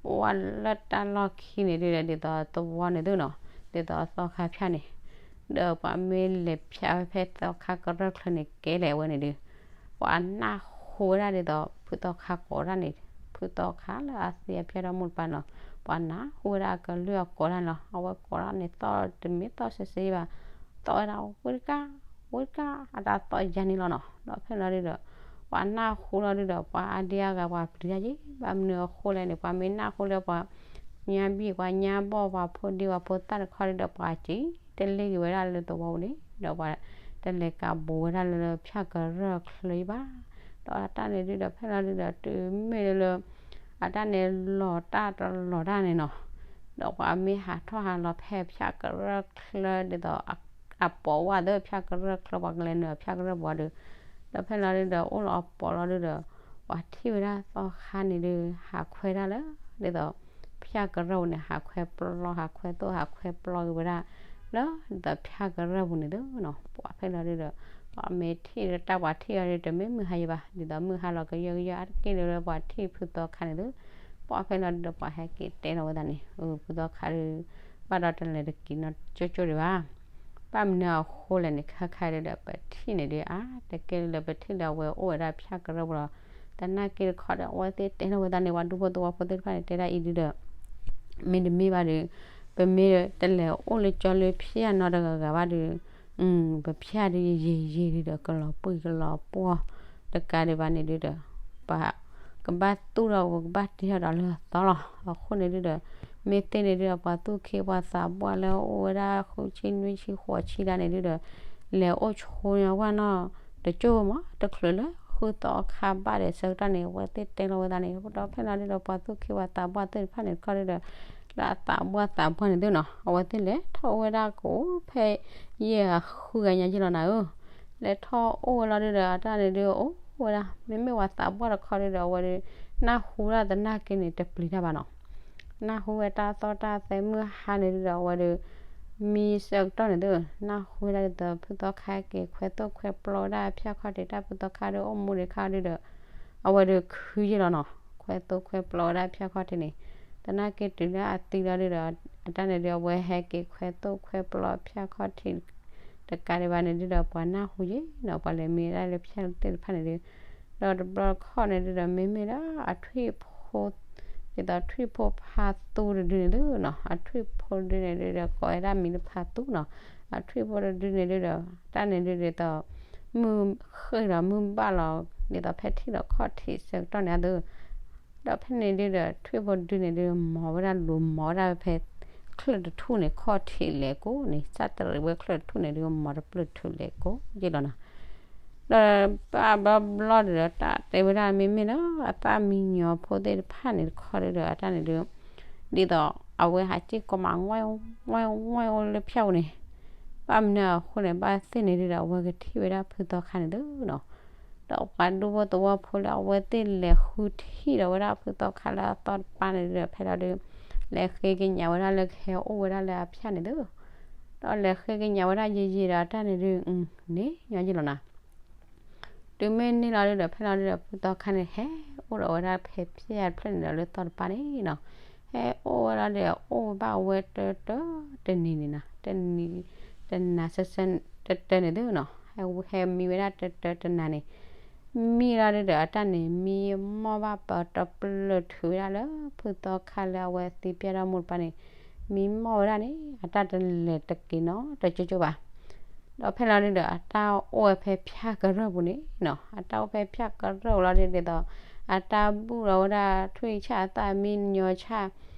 ပှၤလၢတၢ်လီၢ်ခံန့ၣ်ဒုးဒီး ဒ်သိးသဝီန့ၣ်သုနီၤ, ဒ်သိးသီခါဖၠၣ်န့ၣ်, ဒီးပှၤမ့ၢ်လဲၤဖၠၣ်ဝဲဖဲသီခါကရၢၢ်ချၢန့ၣ် ကဲလဲၣ်ဝဲန့ၣ်ဒုး ပှၤနၢ်ဟူဝဲဒၣ်ဒ်သိး ဖုသီခါကိးဒၣ်န့ၣ်, ဖုသီခါလၢအသံအဖၠၣ်ထီၣ်မိၢ်တပၤန့ၣ်လီၤ, ပှၤနၢ်ဟူဝဲဒၣ်အကလုၢ်အကိးဒၣ်န့ၣ်လီၤ, အဝဲကိးဒၣ်န့ၣ်သီၣ်တမ့ၢ်သီၣ်စ့စ့ဘၣ်, သီၣ်ဝဲဒၣ် ဝ့ၢ်တကၢ်, ဝ့ၢ်တကၢ် အတၢ်သီၣ်ယါန့ၣ်လီၤနီၤ, ဒီးဖဲလီၤဒုးဒီး ပှၤနၢ်ဟူလီၤဒုးဒီး ပှၤအါဒံအါဂၤပှၤပျံၤတၢ်ယ့ၢ်, ဘၣ်မနုၤအဃိလဲၣ်န့ၣ် ပှၤမ့ၢ်နၢ်ဟူလၢပှၤညါဘံၣ် ပှၤညါဘီၣ် ပှၤဖိဒံပှၤဖိသၣ်တခီဒုးဒီး ပှၤစံၣ်တလ့ၢ်က့ၤဝဲဒၣ်လၢသဝီပူၤန့ၣ်, ဒီးပှၤတလဲၤကးဘူးဝဲဒၣ်လၢဖၠၣ်ကရၢၢ်ချၢအံၤဘၣ်, ဒီးတၢ်န့ၣ်ဒုးဒီး ဖဲလီၤဒုးဒီး တုၤမ့ၢ်လၢလၢ အတၢ်န့ၣ်လီၤတၢ်တလီၤတၢ်န့ၣ်နီၤ, ဒီးပှၤမ့ၢ်ဟးထီၣ်ဟးလီၤဖဲဖၠၣ်ကရၢၢ်ချၢဒ်သိး အပိာ်ဝဲသ့ၣ် ဖၠၣ်ကရၢၢ်ချၢ ပှၤကလဲၤနုာ်ဖၠၣ်ကရၢၢ်ပူၤဒုး, ဒီးဖဲလီၤဒုးဒီး အိၣ်လီၤအပိာ်လီၤဒုးဒီး ပှၤထံၣ်ဝဲဒၣ်သီခါန့ၣ်ဒုး ဟးခွဲဒၣ်လၢ ဒ်သိး ဖၠၣ်ကရၢၢ်ပူၤန့ၣ် ဟးခွဲပျီ ဟးခွဲသိၣ် ဟးခွဲပျီက့ၤဝဲဒၣ် လၢဒ်သိးဖၠၣ်ကရၢၢ်ပူၤန့ၣ်သုနီၤ, ပှၤဖဲလီၤဒုးဒီး ပှၤမ့ၢ်ထံၣ်လၢတၢ်ပှၤထံၣ်အီၤဒုး တမ့ၢ်မုၢ်ဟါယံၤဘၣ်, ဒ်သိးမုၢ်ဟါလီၤကယၢၢ်ကယၢၢ် အါတက့ၢ်လၢပှၤထံၣ်ဖုသီခါန့ၣ်သု, ပှၤဖဲလီၤဒုးဒီး ပှၤဟဲက့ၤတဲလီၤဝဲသးန့ၣ် အဖုသီခါဒုး ဘၣ်ဒီးတလဲၤတက့ၤနီတကၠိကၠိဒံးဘၣ်, ဘၣ်မနုၤအဃိလဲၣ်န့ၣ် ခဲခါဒုးဒီး ပထံၣ်န့ၣ်ဒုး အါတက့ၢ်လၢပထံၣ်လၢအဝဲအိၣ်ဝဲဒၣ်ဖၠၣ်ကရၢၢ်ပူၤလီၤ, သနာ်က့တခီဒီး အဝဲသ့ၣ်တဲလီၤဝဲသးန့ၣ် ပှၤဒူဖိသဝီဖိသ့ၣ်တဖၣ်န့ၣ် တဲဒၣ်အံၤဒုးဒီး မ့တမ့ၢ်ဘၣ်ဒီး ပမ့ၢ်တလဲၤအိၣ်လၢကၠီလၢဖၠၣ်နီတဂၤဂၤဘၣ်ဒီး ပဖၠၣ်ဒုးယံာ်ယံာ်ဒုးဒီး ကလီၤပှံၢ်ကလီၤပှီၢ် တကးဒံးဘၣ်န့ၣ်ဒုးဒီး ပှၤ ကဘၣ်သူၣ်ထီၣ် ပကဘၣ်တ့ထီၣ်ဒီးလၢအသီလီၤ. အဃိန့ၣ်ဒုဒီး မ့ၢ်သ့ၣ်န့ၣ်ဒုဒီး ပှၤသူၣ်က့ပှၤသးပှၢ်လၢအအိၣ်ဝဲဒၣ်ဃုဆံနွံဆံဃိးဆံဒၣ်န့ၣ်ဒုဒီး လဲၤအိၣ်ဆိညါဝဲနီၤ တကၠိၢ်မး တချုးလၢဃုသီအခါဘၣ်ဒီးဆၢကတီၢ်န့ၣ် အဝဲသ့ၣ်တဲလီၤဝဲသးန့ၣ် ဒီးဖဲလီၤဒုဒီး ပှၤသူၣ်က့ပှၤသးပှၢ်သ့ၣ်တဖၣ်န့ၣ်တခီဒုဒီး လၢအသးပှၢ်သးပှၢ်န့ၣ်ဒုနီၤ အဝဲသ့ၣ်လဲၤထီၣ်အိၣ်ဝဲဒၣ်ကအိၣ်ဖဲ ယဲၢ်ဂၤဃုဂၤညါယ့ၢ်လီၤနၤဧၢ လဲၤထီၣ်အိၣ်ဝဲလီၤဒုဒီး အတၢ်န့ၣ်ဒုအိၣ်ဝဲဒၣ် မ့မ့ၢ်ပှၤသးပှၢ်တခီဒုဒီး အဝဲဒု နၢ်ဟူဒၣ်သနာ်က့န့ၣ် တပျံၤတၢ်ဘၣ်နီၤ နၢ်ဟူဝဲတၢ်သီၣ်တၢ်သဲမုၢ်ဟါန့ၣ်ဒုဒီး အဝဲဒု မံဆၢကတီၢ်န့ၣ်ဒု နၢ်ဟူဝဲဒၣ်ဒ်သိးဖုသီခါက့ၤခွဲးသိၣ်ခွဲးပျီဝဲဒၣ်ဖၠၣ်ခီၣ်ထံး တၢ်ဖုသီခါဒုအိၣ်မူဒံးခါဒုဒီး အဝဲဒုခုယ့ၢ်လီၤနီၤ ခွဲးသိၣ်ခွဲးပျီဝဲဒၣ်ဖၠၣ်ခီၣ်ထံးန့ၣ် သနာ်က့တုၤလၢအသံလီၤဒုဒီး အတၢ်န့ၣ်ဒု အဝဲဟဲက့ၤခွဲးသိၣ်ခွဲးပျီဖၠၣ်ခီၣ်ထံး တကးဒံးဘၣ်န့ၣ်ဒုဒီး ပှၤနၢ်ဟူယ့ၢ်နီၤ ပှၤလဲၤမံဝဲဒၣ်လၢဖၠၣ်သ့ၣ်တဖၣ်န့ၣ်ဒု ဒီးတဘျီတခီၣ်န့ၣ်ဒုဒီး မ့မ့ၢ်လၢအထွံၣ်ဖိ ဒ်သိးထွံၣ်ဖိဖါသူတဒုန့ၣ်ဒုနီၤ အထွံၣ်ဖိတဒုန့ၣ်ဒုဒီး ကိးဝဲဒၣ်မံၤလၢဖါသူနီၤ အထွံၣ်ဖိတဒုန့ၣ်ဒုဒီး တၢ်န့ၣ်ဒုဒ်သိး မုၢ်ဃ့ၢ်ဒီးမုၢ်ဘၣ်လီၤ ဒ်သိးဖဲထံၣ်ဒီးခီၣ်ထံးဆၢကတီၢ်န့ၣ်အသိး ဒီးဖဲန့ၣ်ဒုဒီး ထွံၣ်ဖိတဒုန့ၣ်ဒု မီၤဝဲဒၣ်လူၤမီၤဝဲဒၣ်ဖဲ ချၢၣ်တထူၣ်န့ၣ် ခီၣ်ထံးလဲၤကိးန့ၣ် စၢ်တရံးဝဲချၢၣ်တထူၣ်န့ၣ်ဒု မီၤတပျုၢ်ထူၣ်လဲၤကိးယ့ၢ်လီၤနီၤ ဒီးဘၣ်ဘျီဘျီဒုဒီး တၢ်တဲဝဲဒၣ်မ့မ့ၢ်လၢ အသၣ်မံညီၤဖိသ့ၣ်တဖၣ်န့ၣ်တခီဒုဒီး အတၢ်န့ၣ်ဒု ဒ်သိးအဝဲဟးစ့ၢ်ကီးမး ဝဲဝဲဝဲအိၣ်လၢဖၠၣ်ပူၤန့ၣ် ဘၣ်မနုၤအဃိန့ၣ် ဘၣ်သ့ၣ်န့ၣ်ဒုဒီး အဝဲကထံၣ်ဝဲဒၣ်ဖုသီခါန့ၣ်ဒုနီၤ ဒီးပှၤဒူဖိသဝီဖိလၢအဝဲသ့ၣ်လဲၤဃုထံၣ်ဒီးဝဲဒၣ်ဖုသီခါလၢအသီတပၤန့ၣ်ဒုဒီး ဖဲလီၤဒု လဲၤဃ့ကညးဝဲဒၣ်လၢကဟဲအိၣ်ဝဲဒၣ်လၢအဖၠၣ်န့ၣ်ဒု ဒီးလဲၤဃ့ကညးဝဲဒၣ်ယံာ်ယံာ်ဒီးအတၢ်န့ၣ်ဒု န့ၣ်ညီယ့ၢ်လီၤနီၤ တုၤမ့ၢ်န့ၢ်လီၤဒုဒီး ဖဲလီၤဒုဒီး ဖုသီခါန့ၣ် ဟဲအိၣ်ဒီးဝဲဒၣ်ဖဲဖၠၣ်တဖျၢၣ်န့ၣ်ဒီး လၢသီတပၤန့ၣ်နီၤ ဟဲအိၣ်ဝဲဒၣ်ဒီး အိၣ်ဘၣ်ဝဲတၢတၢတနံၤန့ၣ်နီၤ တနံၤ တနၤဆၢဆၢ တၢတၢန့ၣ်ဒုနီၤ ဟဲဟဲမံဝဲဒၣ်တၢတၢတနၤန့ၣ် မံလီၤဒုဒီး အတၢ်န့ၣ် မံမီၢ်ဘၣ်ပတပျၢၢ်ထုးဝဲဒၣ်လၢ ဖုသီခါလၢအဝဲသံပျၢ်ထီၣ်မူတပၤန့ၣ် မံမီၢ်ဝဲဒၣ်န့ၣ် အတၢ်တလဲၤတက့ၤနီတကၠိကၠိဘၣ် ဒီးဖဲလီၤဒုဒီး အတၢ်အိၣ်ဝဲဖဲဖၠၣ်ကရၢၢ်ပူၤန့ၣ်နီၤ အတၢ်အိၣ်ဖဲဖၠၣ်ကရၢၢ်ပူၤလီၤဒုဒ်သိး အတၢ်ဘူၣ်လီၤဝဲဒၣ်ထွံၣ်ဆၣ်အသၣ်မံညီၤဆၣ်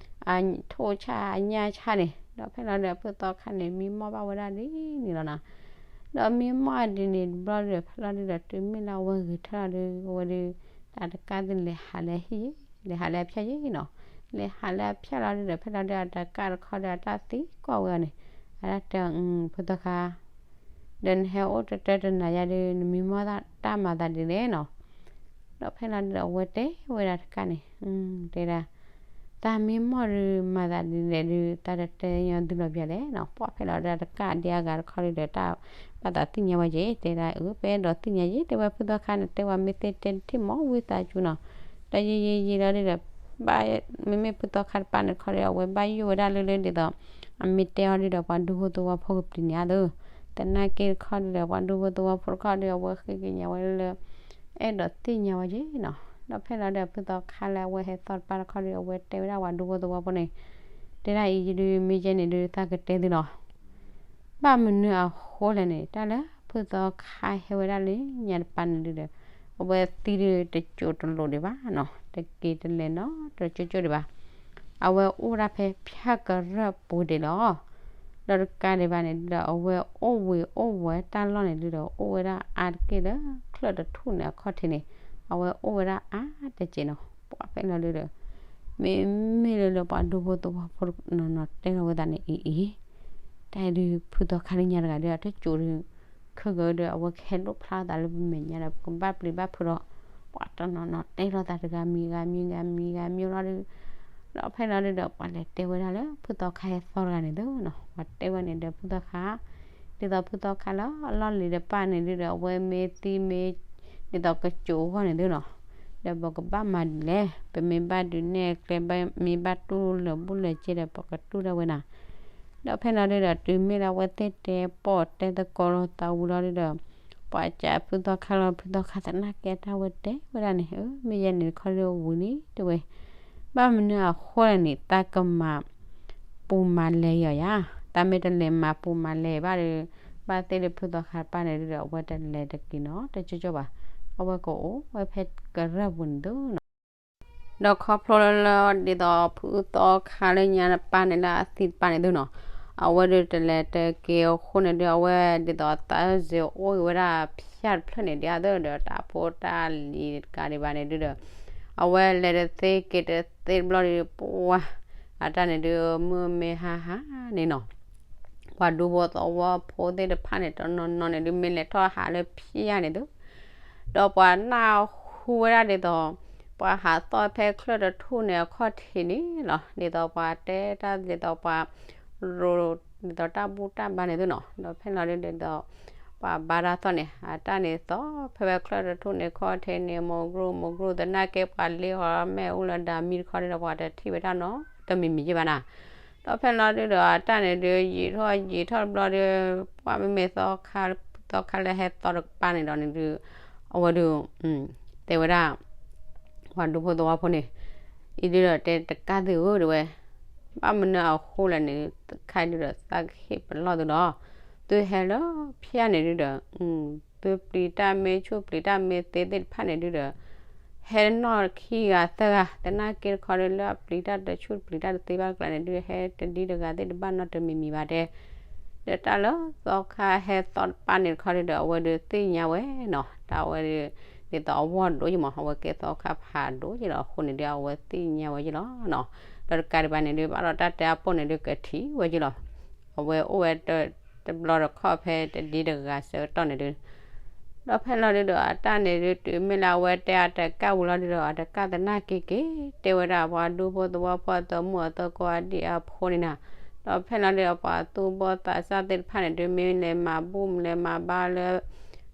အထိၣ်ဆၣ်အညၣ်ဆၣ်န့ၣ် ဒီးဖဲလီၤဒုဒီး ဖုသီခါန့ၣ် မံမီၢ်ဘၣ်ဝဲဒၣ်ဒ်န့ၣ်လီၤနီၤ ဒီးမံမီၢ်ဒ်န့ၣ်တဘျီဒုဒီး ဖဲလီၤဒုဒီး တုၤမ့ၢ်လၢအဝဲဂဲၤထီၣ်လီၤဒု အဝဲဒု တၢ်တကးဒုလဲၤဟးလၢဟံၣ် လဲၤဟးလၢအဖၠၣ်ယ့ၢ်နီၤ လဲၤဟးလၢအဖၠၣ်လီၤဒုဒီး ဖဲလီၤဒုအတကးတခီဒီး အတၢ်သံကွၢ်ဝဲအီၤန့ၣ် အတၢ်တဲအီၤ ဖုသီခါ ဒီးနဟဲအိၣ်တၢတၢတနၤယါဒု နမံမီၢ်တၢ်မၤသးဒ်လဲၣ်နီၤ ဒီးဖဲလီၤဒုဒီး အဝဲတဲဝဲဒၣ်တကးန့ၣ် တဲဒၣ် တၢ်မံမီၢ်ဒု မၤသးဒ်လဲၣ်ဒု တၢ်တတဲညီဒုလီၤပျၢၤလဲၣ်နီၤ ပှၢ်ဖဲလီၤဒုတကးဒ်အဂၤတခီဒုဒီး တၢ်ဘၣ်သးသ့ၣ်ညါဝဲက့ၤ တဲဒၣ်အၢ ပအဲၣ်ဒိးသ့ၣ်ညါယ့ၢ် တဲဝဲဖုသီခါန့ၣ် တဲဝဲမ့ၢ်သ့တဲတထံၣ်မီၢ်ဝံသးစူၤနီၤ ဒီးယံာ်ယံာ်ယံာ်လီၤဒုဒီး ဘၣ် မ့မ့ၢ်ဖုသီခါတပၤန့ၣ်တခီဒီး အဝဲဘၣ်ယိၣ်ဝဲဒၣ်လၢလၢဒ်သိး အမ့ၢ်တဲအီၤဒုဒီး ပှၤဒူဖိသဝီဖိကပျံၤန့ၢ်အသိး သနာ်က့တခီဒုဒီး ပှၤဒူဖိသဝီဖိတခီဒီး အဝဲဃ့ကညးဝဲလၢ အဲၣ်ဒိးသ့ၣ်ညါဝဲက့ၤနီၤ ဒီးဖဲလီၤဒုဒီး ဖုသီခါလၢအဝဲဟဲသီတပၤတခီဒီး အဝဲတဲဝဲဒၣ်ပှၤဒူဖိသဝီဖိန့ၣ် တဲဒၣ်အံၤယဒု မ့ၢ်ယဲန့ၣ်ဒု သးကတဲသုလီၤ ဘၣ်မနုၤအဃိလဲၣ်န့ၣ် တၢ်လၢဖုသီခါဟဲဝဲဒၣ်လၢညါတပၤန့ၣ်ဒုဒီး အဝဲသံဒုတကၠိတလိၤဒံးဘၣ်နီၤ တက့ၤတလဲၤနီတကၠိကၠိဒံးဘၣ် အဝဲအိၣ်ဒၣ်ဖဲဖၠၣ်ကရၢၢ်ပူၤဒံးလီၤ ဒီးတကးဒံးဘၣ်န့ၣ်ဒုဒီး အဝဲအိၣ်ဝံၤအိၣ်ဝဲတၢ်လီၢ်န့ၣ်ဒုဒီး အိၣ်ဝဲဒၣ်အါတက့ၢ်လၢချၢၣ်တထူၣ်န့ၣ်အခီၣ်ထံးန့ၣ် အဝဲအိၣ်ဝဲဒၣ်အါတက့ၢ်နီၤ ပှၢ်ဖဲလီၤဒုဒီး မ့မ့ၢ်လၢလၢပှၤဒူဖိသဝီဖိနီၤနီၤတဲထီၣ်ဝဲသးန့ၣ်အံၤအံၤ တၢ်ဒုဖုသီခါလၢညါတဂၤဒု အတကၠိဒု ခဲကၢဒု အဝဲကဟဲဒိၣ်ဖျါသးလၢပမဲာ်ညါဒီး ပကဘၣ်ပျံၤဘၣ်ဖုးဒီး ပှၤတနီၤနီၤတဲထီၣ်သးတဂၤမံၤဂၤမံၤဂၤမံၤဂၤမံၤလီၤဒု ဒီးဖဲလီၤဒုဒီး ပှၤလဲၤတဲဝဲဒၣ်လၢဖုသီခါဟဲသီတဂၤန့ၣ်သုနီၤ ပှၤတဲဝဲန့ၣ်ဒီးဖုသီခါ ဒ်သိးဖုသီခါလၢအလီၢ်လံၤတပၤန့ၣ်ဒုဒီး အဝဲမ့ၢ်သံမ့ၢ် ဒ်သိးကကၠိအဂီၢ်န့ၣ်သုနီၤ ဒီးပကဘၣ်မၤဒ်လဲၣ် ပမ့ၢ်ဘၣ်ဒုးနဲၣ်ကျဲ မ့ၢ်ဘၣ်တူၢ်လိာ်ဘူၣ်လိာ်စ့ဒီး ပကတူၢ်ဒၣ်ဝဲနၤ ဒီးဖဲလီၤဒုဒီး တုၤမ့ၢ်လၢအဝဲသ့ၣ်တဲပိာ်တဲသကိးလိာ်သးဝံၤလီၤဒုဒီး ပှၤစံးဖုသီခါလီၤ ဖုသီခါသနာ်က့အတၢ်ဝဲတဲဝဲဒၣ်န့ၣ် မ့ၢ်ယဲန့ၣ်တခီဒုဝံၤလံတဝဲ ဘၣ်မနုၤအဃိလဲၣ်န့ၣ် တၢ်ကမၤပူၤမၤလဲၤအီၤယါ တၢ်မ့ၢ်တလဲၤမၤပူၤမၤလဲၤဘၣ်ဒီး ဘၣ်သ့ၣ်လၢဖုသီခါတပၤန့ၣ်ဒုဒီး အဝဲတလဲၤတက့ၤနီတကၠိကၠိဘၣ် အဝဲကအိၣ်ဝဲဖဲကရၢၢ်ပူၤန့ၣ်သုနီၤ ဒီးခီဖျိလၢ ဒ်သိးဖုသီခါလၢညါတပၤန့ၣ်လၢအသံတပၤန့ၣ်သုနီၤ, အဝဲဒုးတလဲၤတက့ၤအဃိန့ၣ်ဒုး အဝဲဒ်သိးသးစဲၤအိၣ်က့ၤဝဲဒၣ်ဖၠၣ်တဖျၢၣ်န့ၣ်ဒ်အသိးဒီး တၢ်ဖိတၢ်လံၤတကးဒံးဘၣ်န့ၣ်ဒုးဒီး အဝဲလဲၤတသ့က့ၤတသ့တဘျီဒီး ပှၤ အတၢ်န့ၣ်ဒုး မုၢ်မ့ၢ်ဟါဟါန့ၣ်နီၤ ပှၤဒူဖိသဝီဖိသ့ၣ်တဖၣ်န့ၣ် တနီၤနီၤန့ၣ်ဒုး မ့ၢ်လဲၤထီၣ်ဟးလၢဖၠၣ်န့ၣ်သု, ဒီးပှၤနၢ်ဟူဝဲဒၣ်ဒ်သိး ပှၤဟးသီၣ်ဖဲချၢၣ်တထူၣ်န့ၣ်အခီၣ်ထံးန့ၣ်လီၤ. ဒ်သိးပှၤတဲတၢ်ဒ်သိးပှၤ ရိၤ ဒ်သိးတၢ်ဘူၣ်တၢ်ဘါန့ၣ်သုနီၤ, ဒီးဖဲလီၤဒုးဒ်သိး ပှၤဘါတၢ်သီၣ်န့ၣ် အတၢ်န့ၣ်သီၣ်ဖဲဝဲချၢၣ်တထူၣ်န့ၣ်ခီၣ်ထံးန့ၣ် မိၤကြိၣ်မိၤကြိၣ်သနာ်က့ ပှၤလ့အီၤမ့ၣ်အူလၢဒၤမံတခီဒုးဒီး ပှၤတထံၣ်ဝဲတၢ်နီတမံၤမံၤယ့ၢ်ဘၣ်နၤ ဒီးဖဲလီၤဒုးဒီး အတၢ်န့ၣ်ဒုး ယံာ်ထီၣ်ယံာ်ထီၣ်တဘျီဒီး ပှၤမ့မ့ၢ်သီခါ သီခါလၢဟဲသီတကပၤန့ၣ်ဒီးန့ၣ်ဒုး အဝဲဒုး တဲဝဲဒၣ် ပှၤဒူဖိသဝီဖိန့ၣ် အံၤဒုးဒီးတဲတကးသုဧၢ တဲဝဲ ဘၣ်မနုၤအဃိလဲၣ်န့ၣ် တခါဒုးဒီးသးကဟ့ၣ်ပလီၢ်သုဒီး သုဟဲလၢဖၠၣ်န့ၣ်ဒုးဒီး သုပျံၤတၢ်မ့ၢ်ဆူၣ်ပျံၤတၢ်မ့ၢ်သ့သ့ၣ်တဖၣ်န့ၣ်ဒုးဒီး ဟဲနီၣ်ခံဂၤသၢဂၤ သနာ်က့တခီဒုး လၢအပျံၤတၢ်တဆူၣ်ပျံၤတၢ်တသ့ဘၣ်ကျါန့ၣ်ဒုး ဟဲတဒံတဂၤသ့ၣ်တဘၣ်နီတမံၤမံၤဘၣ်တဲ ဒီးတၢ်လၢသီခါဟဲသီတပၤန့ၣ်တခီဒုးဒီး အဝဲဒုးသ့ၣ်ညါဝဲနီၤ တၢ်အဝဲဒုး ဒ်သိးအဝီၢ်ဒိၣ်ယမး အဝဲကဲသီခါဖးဒိၣ်ယလီၤအဃိန့ၣ်ဒုး အဝဲသ့ၣ်ညါဝဲယလီၤနီၤ ဒီးတကးဒံးဘၣ်န့ၣ်ဒုး ဘၣ်ဒီးတၢ်တဲအပိၢ်န့ၣ်ဒုးကထံၣ်ဝဲယလီၤ အဝဲအိၣ်ဝဲတဘျီတခီၣ်ဖဲတဒံတဂၤဆၢကတီၢ်န့ၣ်ဒုး ဒီးဖဲလီၤဒုးဒီးအတၢ်န့ၣ်ဒုး တုၤမ့ၢ်လၢအဝဲတဲအတကၣ်ဝံၤလီၤဒုးဒီး အတကၣ်သနာ်က့က့ၤ တဲဝဲဒၣ်ပှၤဒူဖိသဝီဖိအသးမူအသကိးအဒံၣ်အဖိန့ၣ်နၤ, ဒီးဖဲလီၤဒုးဒီးပှၤသူၣ်ဘီၣ်သးစၢ်သ့ၣ်တဖၣ်န့ၣ်ဒုး မ့ၢ်လဲၤမၤဘူၣ်လဲၤမၤဘါလၢ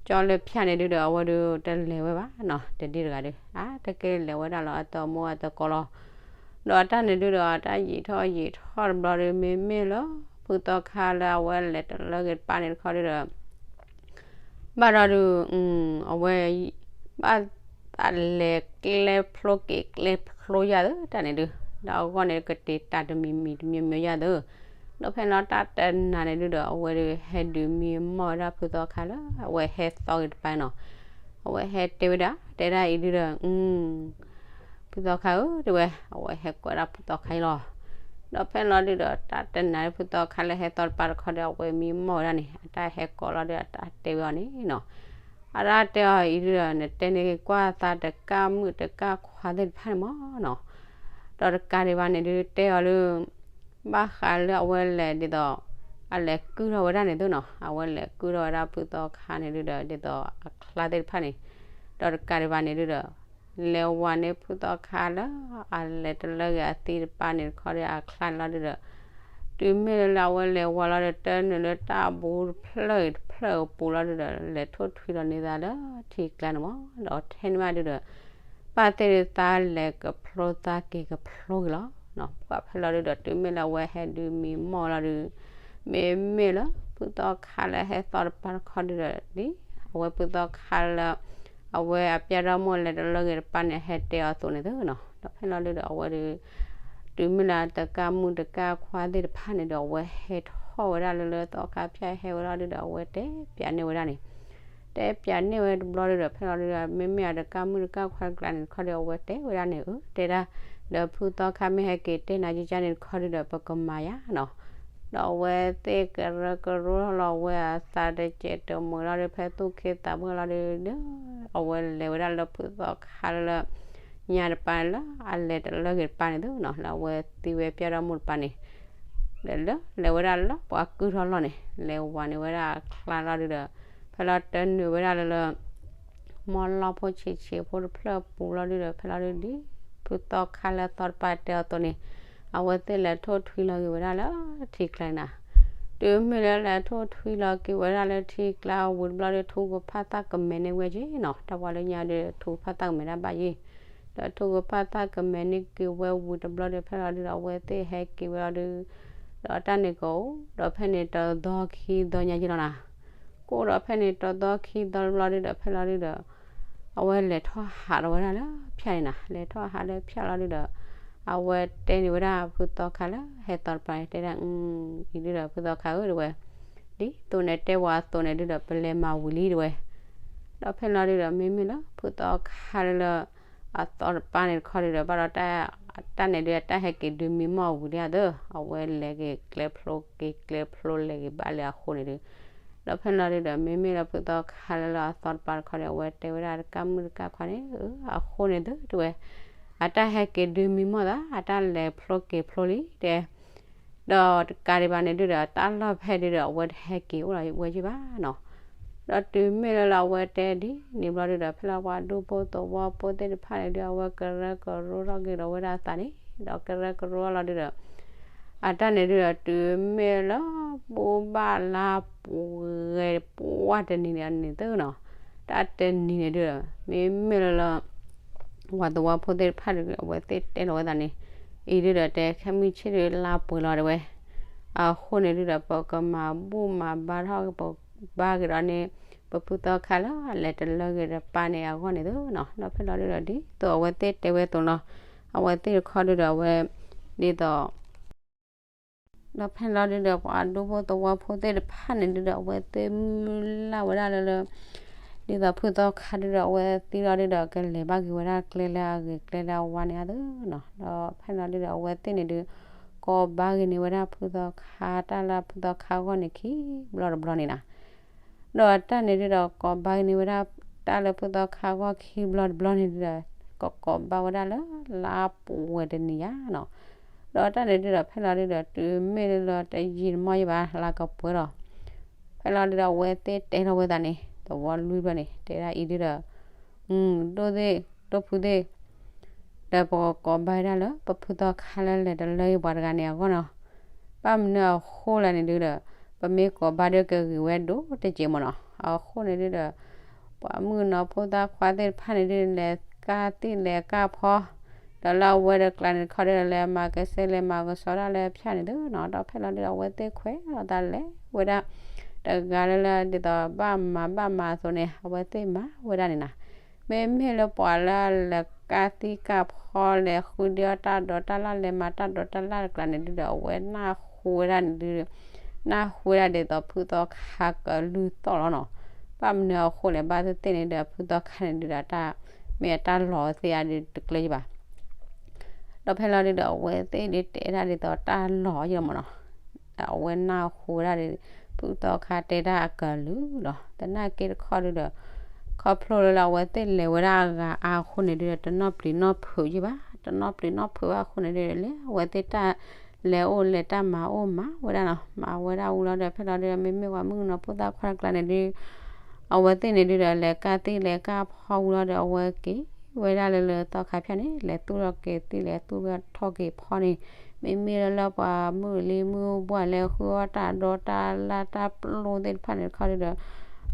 ကၠီလၢဖၠၣ်န့ၣ်ဒုးဒီး အဝဲဒုးတလဲၤဝဲဘၣ်နီၤ တဒံတဂၤဒုး အါတက့ၢ်လဲၤဝဲဒၣ်လီၤ အသးမူအသကိးလီၤ ဒီးအတၢ်န့ၣ်ဒုးဒီး အတၢ်ယံာ်ထီၣ်ယံာ်ထီၣ်တဘျီဒုး မ့မ့ၢ်လၢ ဖုသီခါလၢအဝဲလဲၤတလၢက့ၤတပၤန့ၣ်တခီဒုးဒီး ဘၣ်ဒီးဒုး အဝဲ ဘၣ်သးလဲၤကျဲဖျိက့ၤကျဲဖျိယၤသၢ တၢ်န့ၣ်ဒုး ဒီးအဂီၢ်န့ၣ်ကတ့ၤတၢ်တမံၤမံၤတမံၤမံၤယၤသၢ ဒီးဖဲလီၤတၢ်တနၤန့ၣ်ဒုးဒီး အဝဲဒုးဟဲဒုးမံမီၢ်ဝဲဒၣ်ဖုသီခါလၢ အဝဲဟဲသီက့ၤတပၤနီၤ အဝဲဟဲတဲဝဲဒၣ် တဲဒၣ်အံၤဒုးဒီး ဖုသီခါဧၢ တဲဝဲ အဝဲဟဲကိးဒၣ်ဖုသီခါအံၤလီၤ ဒီးဖဲလီၤဒုးဒီး တၢ်တနၤလၢဖုသီခါလၢဟဲသီတပၤတခီဒီး အဝဲမံမီၢ်ဝဲဒၣ်န့ၣ် အတၢ်ဟဲကိးလီၤဒုး အတၢ်တဲဝဲအီၤန့ၣ်နီၤ အတၢ်တဲအီၤအံၤဒုးဒီး နတဲန့ၢ်ကွၢ်သးတကၣ်မုၣ်တကၣ်ခွါသ့ၣ်တဖၣ်န့ၣ်မီၢ်နီၤ ဒီးတကးဒံးဘၣ်န့ၣ်ဒုး တဲအီၤလၢ ဘၣ်ဃးလၢအဝဲလဲၤဒ်သိး အလဲၤကုၢ်ထီၣ်ဝဲဒၣ်န့ၣ်သုနီၤ အဝဲလဲၤကုၢ်ထီၣ်ဝဲဒၣ်ဖုသီခါန့ၣ်ဒုးဒီး ဒ်သိးအချါသ့ၣ်တဖၣ်န့ၣ် ဒီးတကးဒံးဘၣ်န့ၣ်ဒုးဒီး လဲၤဝၤန့ၢ်ဖုသီခါလၢ အလဲၤတလၢက့ၤအသံတပၤန့ၣ်တခီဒီး အချါန့ၣ်လီၤဒုးဒီး တုၤမ့ၢ်လၢအဝဲလဲၤဝၤလီၤဒီး တၢ်နုာ်လၢတၢ်အဘူးတဖျၢၣ်တဖျၢၣ်အပူၤလီၤဒုးဒီး လဲၤထိၣ်ထွံလီၤန့ၢ်သးလၢထံကျါန့ၣ်မီၢ် ဒီးထဲန့ၣ်မးဒုးဒီး ဘၣ်သ့ၣ်ဒုးသးလဲၤကဖျိသးက့ၤကဖျိက့ၤလီၤ ပှၤဖဲလီၤဒုးဒီး တုၤမ့ၢ်လၢအဝဲဟဲဒုးမံမီၢ်လီၤဒုး မ့မ့ၢ်လၢဖုသီခါလၢဟဲသီတပၤတခီဒုးဒီး ဒ်အဝဲဖုသီခါလၢ အဝဲအပျဲၢ်ဒီမါၢ်လဲၤတလၢက့ၤတပၤန့ၣ် ဟဲတဲအီၤအသိးန့ၣ်သုနီၤ ဒီးဖဲလီၤဒုးဒီး အဝဲဒုး တုၤမ့ၢ်လၢတကၣ်မုၣ်တကၣ်ခွါသ့ၣ်တဖၣ်န့ၣ်ဒီး အဝဲဟဲထီၣ်ဝဲဒၣ်လၢလၢသီခါဖၠၣ်ဟဲဝဲလီၤဒုးဒီး အဝဲတဲပၠးန့ၢ်ဝဲဒၣ်န့ၣ် တဲပၠးန့ၢ်ဝဲတဘျီဒုးဒီး ဖဲလီၤဒုးဒီး မ့မ့ၢ်အတကၣ်မုၣ်တကၣ်ခွါတကျါန့ၣ်တခီဒီး အဝဲတဲဝဲဒၣ်န့ၣ် အၢ တဲဒၣ် ဒီးဖုသီခါမ့ၢ်ဟဲက့ၤတဲနၤကကါန့ၣ်တခီဒုးဒီး ပကမၤယါနီၤ ဒီးအဝဲသ့ၣ်ကရၢကရိလီၤ အဝဲအသးတစဲးတမှဲၤလီၤဒုး ဖဲသူၣ်ခ့သးပှၢ်လီၤဒုးဒီး အဝဲလဲၤဝဲဒၣ်လၢဖုသီခါလၢ ညါတပၤလၢအလဲၤတလၢက့ၤတပၤန့ၣ်သုနီၤ လၢအဝဲသံဝဲပျဲၢ်ဒီမါၢ်တပၤန့ၣ် ဒီးလၢလဲၤဝဲဒၣ်လၢပှၤကုၢ်ထီၣ်လီၢ်န့ၣ် လဲၤဝၤန့ၢ်ဝဲဒၣ်အချါလီၤဒုးဒီး ဖဲလီၤတၢ်နုာ်ဝဲဒၣ်လၢလၢ မီၢ်လီၢ်ဖိဆံးဆံးဖိတဖျၢၣ်အပူၤလီၤဒုးဒီး ဖဲလီၤဒုးဒ် ဖုသီခါလၢသီတပၤတဲအီၤအသိးန့ၣ် အဝဲသ့ၣ်လဲၤထိၣ်ထွံလီၤက့ၤဝဲဒၣ်လၢထံကျါန့ၣ်နၤ တုၤမ့ၢ်လၢလဲၤထိၣ်ထွံလီၤက့ၤဝဲဒၣ်လၢထံကျါဝံၤတဘျီဒီး ထူကဖၣ်သၣ်ကမဲာ်န့ၢ်ဝဲက့ၤနီၤ တၢ်ပှၤလၢညါဒီး ထူကဖၣ်သၣ်ကမဲာ်ဒၣ်ဘၣ်ယံၤ ဒီးထူကဖၣ်သၣ်ကမဲာ်န့ၢ်က့ၤဝဲဝံၤတဘျီဒီး ဖဲလီၤဒုးဒီး အဝဲသ့ၣ်ဟဲက့ၤဝဲလီၤဒုး ဒီးတၢ်န့ၣ်ကအိၣ် ဒီးဖဲန့ၣ်တသီခံသီညါယံၤလီၤနၤ ကအိၣ်ဒီးဖဲန့ၣ်တသီခံသီတဘျီဒုးဒီး ဖဲလီၤဒုးဒီး အဝဲလဲၤထီၣ်ဟးလီၤဝဲဒၣ်လၢဖၠၣ်န့ၣ်နၤ လဲၤထီၣ်ဟးလၢဖၠၣ်လီၤဒုးဒီး အဝဲတဲန့ၢ်ဝဲဒၣ်ဖုသီခါလၢဟဲသီတပၤန့ၣ် တဲဒၣ် အံၤဒုးဒီး ဖုသီခါဧၢ တဲဝဲ ဒ်သိးနတဲဝဲအသိးန့ၣ်ဒုးဒီး ပလဲၤမၤဝံၤလံ တဲဝဲ ဒီးဖဲလီၤဒုးဒီး မ့မ့ၢ်လၢဖုသီခါလၢလၢ အသီတပၤန့ၣ်တခီဒုဒီး ဘၣ်ဒီး တၢ်န့ၣ်ဒုး တၢ်ဟဲက့ၤဒုးမံမီၢ်ဝံၤလံဧါသၢ, အဝဲလဲၤက့ၤကျဲဖျိက့ၤကျဲဖျိလဲၤက့ၤဘၣ်လၢအဃိန့ၣ်ဒုး, ဒီးဖဲလီၤဒုဒီး မ့မ့ၢ်လၢဖုသီခါလၢလၢအသီတပၤတခီန့ၣ် အဝဲတဲဝဲဒၣ်တကၢ်မုၣ်တကၢ်ခွါန့ၣ် အဃိန့ၣ်သၢတဲဝဲ, အတၢ်ဟဲက့ၤဒုးမံမီၢ်သး အတၢ်လဲၤဖျိက့ၤဖျိလံတဲ ဒီးတကးဒံးဘၣ်န့ၣ်ဒုဒီး တၢ်လီၢ်ဖဲဒုဒီး အဝဲတဟဲက့ၤအိၣ်လီၤဝဲယံာ်ဘၣ်နီၤ. ဒီးတုၤမ့ၢ်လၢလၢအဝဲတဲဒ်န့ၣ်ဘျီဒုဒီး ဖဲလၢပှၤဒူဖိသဝီဖိသ့ၣ်တဖၣ်န့ၣ်ဒု အဝဲကရၢကရိထီၣ်က့ၤဒီးဝဲဒၣ်အသးန့ၣ် ဒီးကရၢကရိလီၤဒုဒီး အတၢ်န့ၣ်ဒုဒီး တုၤမ့ၢ်လၢ ဘိးဘၣ်လါပှဲၤပှၢ်တနံၤန့ၣ်န့ၣ်သၢနီၤ, တၢ်တနံၤန့ၣ်ဒုဒီး မ့မ့ၢ်လၢလၢ ပှၤသဝီဖိသ့ၣ်တဖၣ်ဒု အဝဲသ့ၣ်တဲလီၤဝဲသးန့ၣ်, အံၤဒုဒီးတဲ ခဲမုၢ်ဆ့ၣ်ဒုလါပှဲၤလီၤတဲဝဲ, အဃိန့ၣ်ဒုဒီး ပကမၤဘူၣ်မၤဘါထီၣ် ပဘါက့ၤဒီးန့ၣ် ပဖုသီခါလၢအလဲၤတလၢက့ၤတပၤန့ၣ်အဂီၢ်န့ၣ်သၢနီၤ. ဒီးဖဲလီၤဒုဒီး ဒ်သိးအဝဲသ့ၣ်တဲဝဲအသိးလီၤ, အဝဲသ့ၣ်တခီဒုဒီး အဝဲ ဒ်သိး ဒီးဖဲလီၤဒုဒီး ပှၤဒူဖိသဝီဖိသ့ၣ်တဖၣ်န့ၣ်ဒုဒီး အဝဲသ့ၣ်မုၢ်လၢ်ဝဲဒၣ်လၢလၢ ဒ်သိးဖုသီခါဒုဒီး အဝဲသံလီၤဒုဒီး ကလဲၤဘၣ်က့ၤဝဲဒၣ်ကျဲလၢအဂ့ၤကျဲလၢအဝါန့ၣ်အသၢနီၤ. ဒီးဖဲလီၤဒုဒီး အဝဲသ့ၣ်န့ၣ်ဒု ကိးဘါက့ၤန့ၢ်ဝဲဒၣ်ဖုသီခါ တၢ်လၢဖုသီခါအဂီၢ်န့ၣ်ခံဘျီတဘျီန့ၣ်နီၤ. ဒီးတၢ်န့ၣ်ဒုဒီး ကိးဘါက့ၤန့ၢ်ဝဲဒၣ် တၢ်လၢဖုသီခါအဂီၢ်ခံဘျီတဘျီန့ၣ်ဒုဒီး ကကိးဘါဝဲဒၣ်လၢ လါပှဲၤတနံၤယါနီၤ. ဒီးတၢ်န့ၣ်ဒုဒီး ဖဲလီၤဒုဒီး တုၤမ့ၢ်လၢလၢတယံာ်တမီၢ်ယံာ်ဘၣ် လါကပှဲၤလီၤ. ဖဲလီၤဒုဒီး အဝဲသ့ၣ်တဲလီၤဝဲသးန့ၣ် သဝီလွံၢ်ဘျီန့ၣ် တဲဒၣ်အံၤဒုဒီး ဒိၣ်သ့ၣ် ဒိၣ်ဖုသ့ၣ် ဒီးပကကိးဘါဝဲဒၣ်လၢ ပဖုသီခါလၢလဲၤတလၢယပှၤတဂၤန့ၣ်အဂီၢ်နီၤ. ဘၣ်မနုၤအဃိလဲၣ်န့ၣ်ဒုဒီး ပမ့ၢ်ကိးဘါဒုကဂ့ၤဝဲဒိၣ်တစဲးမ့ၢ်နီၤ. အဃိန့ၣ်ဒုဒီး ပှၤမုၣ်ကနီၤဖိသၣ်ခွါသ့ၣ်တဖၣ်န့ၣ်ဒု လဲၤကၢ်သံၣ်လဲၤကၢ်ဖီ ဒီးလၢအဝဲတကျါန့ၣ်တခီဒုဒီး လဲၤမၤကစဲလဲၤမၤကဆှီတၢ်လၢဖၠၣ်န့ၣ်သၢနီၤ. ဒီးဖဲလီၤဒုဒီး အဝဲသ့ၣ်ခွဲးလီၤသးလဲၤဝဲဒၣ် တဂၤလၢလၢဒ်သိးဘၣ်မၤဘၣ်မၤအသိးန့ၣ် အဝဲသ့ၣ်မၤဝဲဒၣ်န့ၣ်နီၤ. မ့မ့ၢ်လၢပှၤလၢလဲၤကၢ်သံၣ်ကၢ်ဖီ လဲၤဃုဒုအီၣ်တၢ်ဒိးတၢ်လၣ် လဲၤမၤတၢ်ဒိးတၢ်လၣ်တကျါန့ၣ်ဒုဒီး အဝဲနၢ်ဟူဝဲဒၣ်န့ၣ်ဒု နၢ်ဟူဝဲဒၣ်ဒ်သိးဖုသီခါကလုၢ်သီၣ်လီၤနီၤ. ဘၣ်မနုၤအဃိလဲၣ် ဘၣ်သ့ၣ်သ့ၣ်န့ၣ်ဒီး ဖုသီခါန့ၣ်ဒုဒီး တၢ်မ့ၢ်အတၢ်လီၤသ့ၣ်အါဒုတကျၢၤယဘၣ်. ဒီးဖဲလီၤဒုဒီး အဝဲသ့ၣ်ဒုတဲဒၣ်ဒ်သိးတၢ်လီၤယလီၤမ့ၢ်နီၤ. အဝဲနၢ်ဟူဝဲဒၣ်ဒု ဖုသီခါတဲတၢ်အကလုၢ်လီၤ. သနာ်က့တခီဒုဒီး ခီဖျိလၢလၢအဝဲသ့ၣ်လဲၤဝဲဒၣ်အဂၤအါအဃိန့ၣ်ဒုဒီး တနီၣ်ပျံၤနီၣ်ဖုးယဘၣ်. တနီၣ်ပျံၤနီၣ်ဖုးဘၣ်အဃိန့ၣ်ဒုဒီး လဲၤအဝဲသ့ၣ်တၢ်လဲၤအိၣ်လဲၤတၢ်မၤအိၣ်မၤဝဲဒၣ်နီၤ. မၤဝဲဒၣ်ဝံၤလီၤဒီး ဖဲလီၤဒုဒီး မ့မ့ၢ်ပှၤမုၣ်ကနီၤဖိသၣ်ခွါတကျါန့ၣ်ဒု အဝဲသ့ၣ်န့ၣ်ဒုဒီး လဲၤကၢ်သံၣ်လဲၤကၢ်ဖီဝံၤလီၤဒီး အဝဲက့ၤဝဲဒၣ်လၢလၢသီခါဖၠၣ်န့ၣ် လဲၤသူၣ်ထီၣ်က့ၤသံၣ်လဲၤသူၣ်ထီၣ်က့ၤဖီန့ၣ် မ့မ့ၢ်လၢလၢပှၤမုၣ်လံမုၣ်ဘှၢ်လဲၤဃုအီၣ်တၢ်ဒိးတၢ်လၣ်တၢ်ပျိသ့ၣ်တဖၣ်န့ၣ်တခီဒုဒီး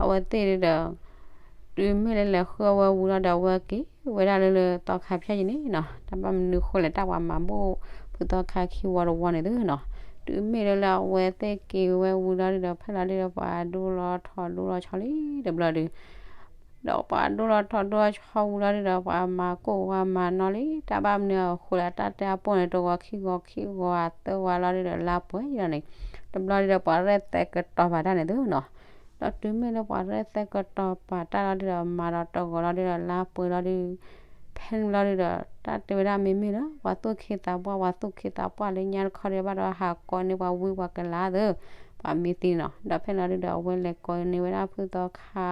အဝဲသ့ၣ်ဒုဒီး တုၤမ့ၢ်လၢလဲၤဃုအီၣ်ဝဲဝံၤလီၤဒီး အဝဲက့ၤဝဲဒၣ်လၢလၢသီခါဖၠၣ်ယံၤန့ၣ်နီၤ. တၢ်ဘၣ်မနုၤဃိလဲၣ် တၢ်ပှၤမၤဘူၣ် ဖုသီခါခံဝီတဝီန့ၣ်သ့နီၤ. တုၤမ့ၢ်လၢလၢအဝဲသ့ၣ်က့ၤဝဲဝံၤလီၤဒုဒီး ဖဲလီၤဒုဒီး ပှၤဒိလီၤထီဒိလီၤဆီလံတဘျီဒု ဒီးပှၤဒိလီၤထီဒိလီၤဆီဝံၤလီၤဒုဒီး ပှၤမၤကိၢ်ဝါမၤနီၢ်လံ. တၢ်ဘၣ်မနုၤအဃိလဲၣ် တၢ်တဲအပိၢ်န့ၣ် တဝီခံဝီခံဝီသၢဝီလီၤဒုဒီး လါပှဲၤယံၤလီၤန့ၣ် တဘျီဒုဒီး ပှၤရဲၣ်သဲကတီၤပာ်တၢ်န့ၣ်သ့နီၤ. ဒီးတုၤမ့ၢ်လၢပှၤရဲၣ်သဲကတီၤပာ်တၢ်လီၤဒုဒီး မၤဒီးတဂီၤလီၤဒုဒီး လါပှဲၤလီၤဒု ဖဲန့ၣ်လီၤဒုဒီး တၢ်တဲဝဲဒၣ်မ့မ့ၢ်လၢ ပှၤသူၣ်ခံသးပှၢ် ပှၤသူၣ်ခံသးပှၢ်လၢညါတခီဒု ဘၣ်ဒီးဟးကိးန့ၢ်ပှၤဝံပှၤကလၤသ့ ပှၤမ့ၢ်သံနီၤ. ဒီးဖဲန့ၣ်လီၤဒုဒီး အဝဲလဲၤကိးန့ၢ်ဝဲဒၣ်ဖုသီခါ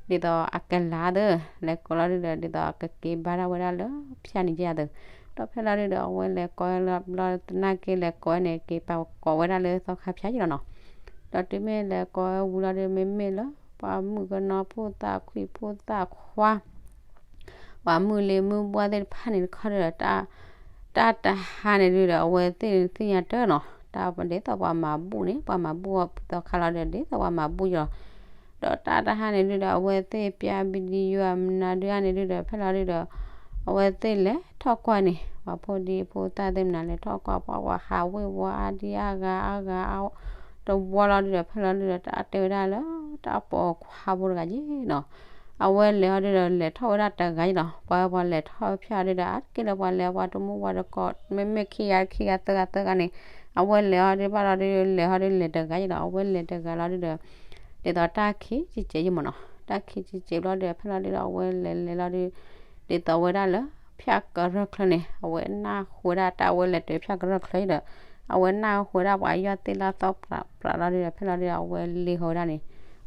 ဒ်သိးအကလၤသ့ လဲၤကိးလီၤဒုဒီး ဒ်သိးအကက့ၤဘါထီၣ်ဝဲဒၣ်လၢဖၠၣ်န့ၣ်ယဲၢ်သ့. ဒီးဖဲလီၤဒုဒီး အဝဲလဲၤကိးလီၤဘျီသနာ်က့လဲၤကိးန့ၣ် က့ၤပာ်ကိးဝဲဒၣ်လၢသီခါဖၠၣ်ယံၤလီၤနီၤ. ဒီးတုၤမ့ၢ်လဲၤကိးဝံၤလီၤဒု မ့မ့ၢ်လၢ ပှၤမုၣ်ကနီၤဖိသၣ်ခွံၣ်ဖိသၣ်ခွါ ပှၤမုၣ်လံမုၣ်ဘှၢ်သ့ၣ်တဖၣ်န့ၣ်တခီဒုဒီး တၢ်တဟါန့ၣ်ဒုဒီး အဝဲသ့ၣ်သ့ၣ်ညါတၢ်နီၤ. တၢ်ဒ်သိးပှၤမၤဘူၣ်န့ၣ် ပှၤမၤဘူၣ်ဖုသီခါလီၤဒုဒီး ဒ်သိးပှၤမၤဘူၣ်ယံၤလီၤ. ဒီးတၢ်တဟါန့ၣ်ဒုဒီး အဝဲသ့ၣ်ပျၢ် video အမနုၤဒုန့ၣ်ဒုဒီး ဖဲလီၤဒုဒီး အဝဲသ့ၣ်လဲၤထီၣ်ကွၢ်န့ၣ် ပှၤဖိဒံဖိသၣ်သ့ၣ်မနုၤလဲၤထီၣ်ကွၢ် ပှၤဟးဝ့ၤဝီအါဒံအါဂၤအါဂၤအါ တဝီလီၤဒုဒီး ဖဲလီၤဒုဒီး တၢ်တဲဝဲဒၣ်လၢ တၢ်ပိာ်ခွါဖိတဂၤယံၤနီၤ. အဝဲလဲၤအီၤဒုဒီး လဲၤထီၣ်ဝဲဒၣ်တဂၤယံၤနီၤ. ပှၤပှၤလဲၤထီၣ်ဖၠၣ်ဒုဒီး အါတက့ၢ်လၢပှၤလဲၤပှၤတမူပှၤတကိး မ့မ့ၢ်ခံဂၤခံဂၤသၢဂၤသၢဂၤန့ၣ် အဝဲလဲၤအီၤဒုဘၣ်လီၤဒု လဲၤအီၤဒုလဲၤတဂၤယံၤနီၤ. အဝဲလဲၤတဂၤလီၤဒုဒီး ဒ်သိးတၢ်ခံးကကဲးယံၤမ့ၢ်နီၤ. တၢ်ခံးကကဲးဘျီဒုဒီး ဖဲလီၤဒုဒီး အဝဲလဲၤလဲၤလီၤဒု ဒ်သိးဝဲဒၣ်လၢ ဖၠၣ်ကရၢၢ်ချၢန့ၣ် အဝဲနၢ်ဟူဝဲဒၣ်တၢ်ဝဲလဲၤတုၤဖၠၣ်ကရၢၢ်ချၢဒီး အဝဲနၢ်ဟူဝဲဒၣ်ပှၤယီၢ်သ့ၣ်လၢသီၣ်ပြးပြးလီၤဒုဒီး ဖဲလီၤဒုဒီး အဝဲလ့ဃီၤဝဲဒၣ်န့ၣ်,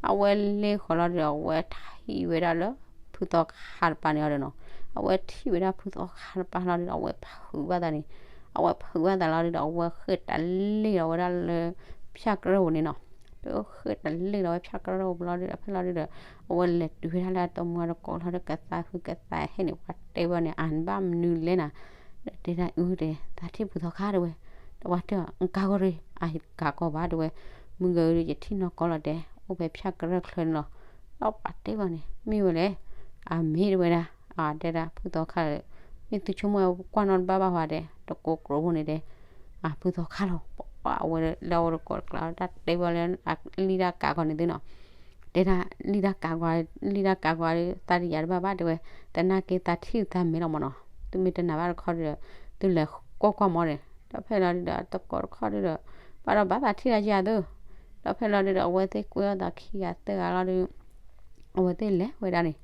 အဝဲလ့ဃီၤလီၤဒုဒီး အဝဲထံၣ်ဝဲဒၣ်လၢ ဖုသီခါတပၤန့ၣ်အီၤဒီးနီၤ, အဝဲထံၣ်ဝဲဒၣ်ဖုသီခါတပၤလီၤဒုဒီး အဝဲဖုးဘၣ်သးန့ၣ်, အဝဲဖုးဘၣ်သးလီၤဒုဒီး အဝဲဃ့ၢ်တလ့ၢ်လီၤဝဲဒၣ်လၢ ဖၠၣ်ကရၢၢ်ပူၤန့ၣ်နီၤ, ဒီးဃ့ၢ်တလ့ၢ်လီၤဝဲဖၠၣ်ကရၢၢ်ပူၤလီၤဒုဒီး ဖဲလီၤဒုဒီး အဝဲလဲၤတုၤဝဲဒၣ်လၢအတမူအတကိးလီၤဒီး ကသးဃုကသးဟဲန့ၣ် ပှၤတဲဝဲန့ၣ် အနဘၣ်မနုၤလဲၣ်နၤ, ဒီးတဲဒၣ်အုတဲ သးထံၣ်ဖုသီခါတဲဝဲ, ဒီးပှၤတဲအီၤ နကးဂီၤရ့ၣ် အကးကီဘၣ်တဲဝဲ, မုၢ်ဂၤအုဒီး ယထံၣ်နီၢ်ကီလီၤတဲ အိၣ်ဖဲဖၠၣ်ကရၢၢ်ချၢန့ၣ်လီၤ, ဒီးပှၤတဲဝဲန့ၣ် မ့ၢ်ဝဲလဲၣ်, အမ့ၢ်တဲဝဲဒၣ်, တဲဒၣ်ဖုသီခါဒီး မ့ၢ်သုဆိကမိၣ်ဝဲကွၢ်နီၣ်တဘၣ်ဘၣ်ဟီတဲ တကိးကြိးဖိန့ၣ်တဲ ဖုသီခါလီၤ, ပှၤအဝဲလၢအအိၣ်တကိးတကျါ တၢ်တဲဝဲလၢ လံၣ်တၢ်ကးဂီၤန့ၣ်သုနီၤ, တဲဒၣ်လံၣ်တၢ်ကးဂီၤ, လံၣ်တၢ်ကးဂီၤ သးတယၤတဘၣ်ဘၣ်တဲဝဲ, သနာ်က့သးထံၣ်သးမဲာ်လီၤမးနီၤ, သုမ့ၢ်တနာ်ဘၣ်တခီဒီး သုလဲၤကွၢ်ကွၢ်မးန့ၣ်, ဒီးဖဲလီၤဒုဒီး တကိးတခီဒုဒီး ဘၣ်ဒီးဘၣ်သးထံၣ်တၢ်ယၤသု, ဒီးဖဲလီၤဒုဒီး အဝဲသ့ၣ်ကွဲထီၣ်သးခံဂၤသၢဂၤလီၤဒု အဝဲသ့ၣ်လဲၤဝဲဒၣ်န့ၣ်,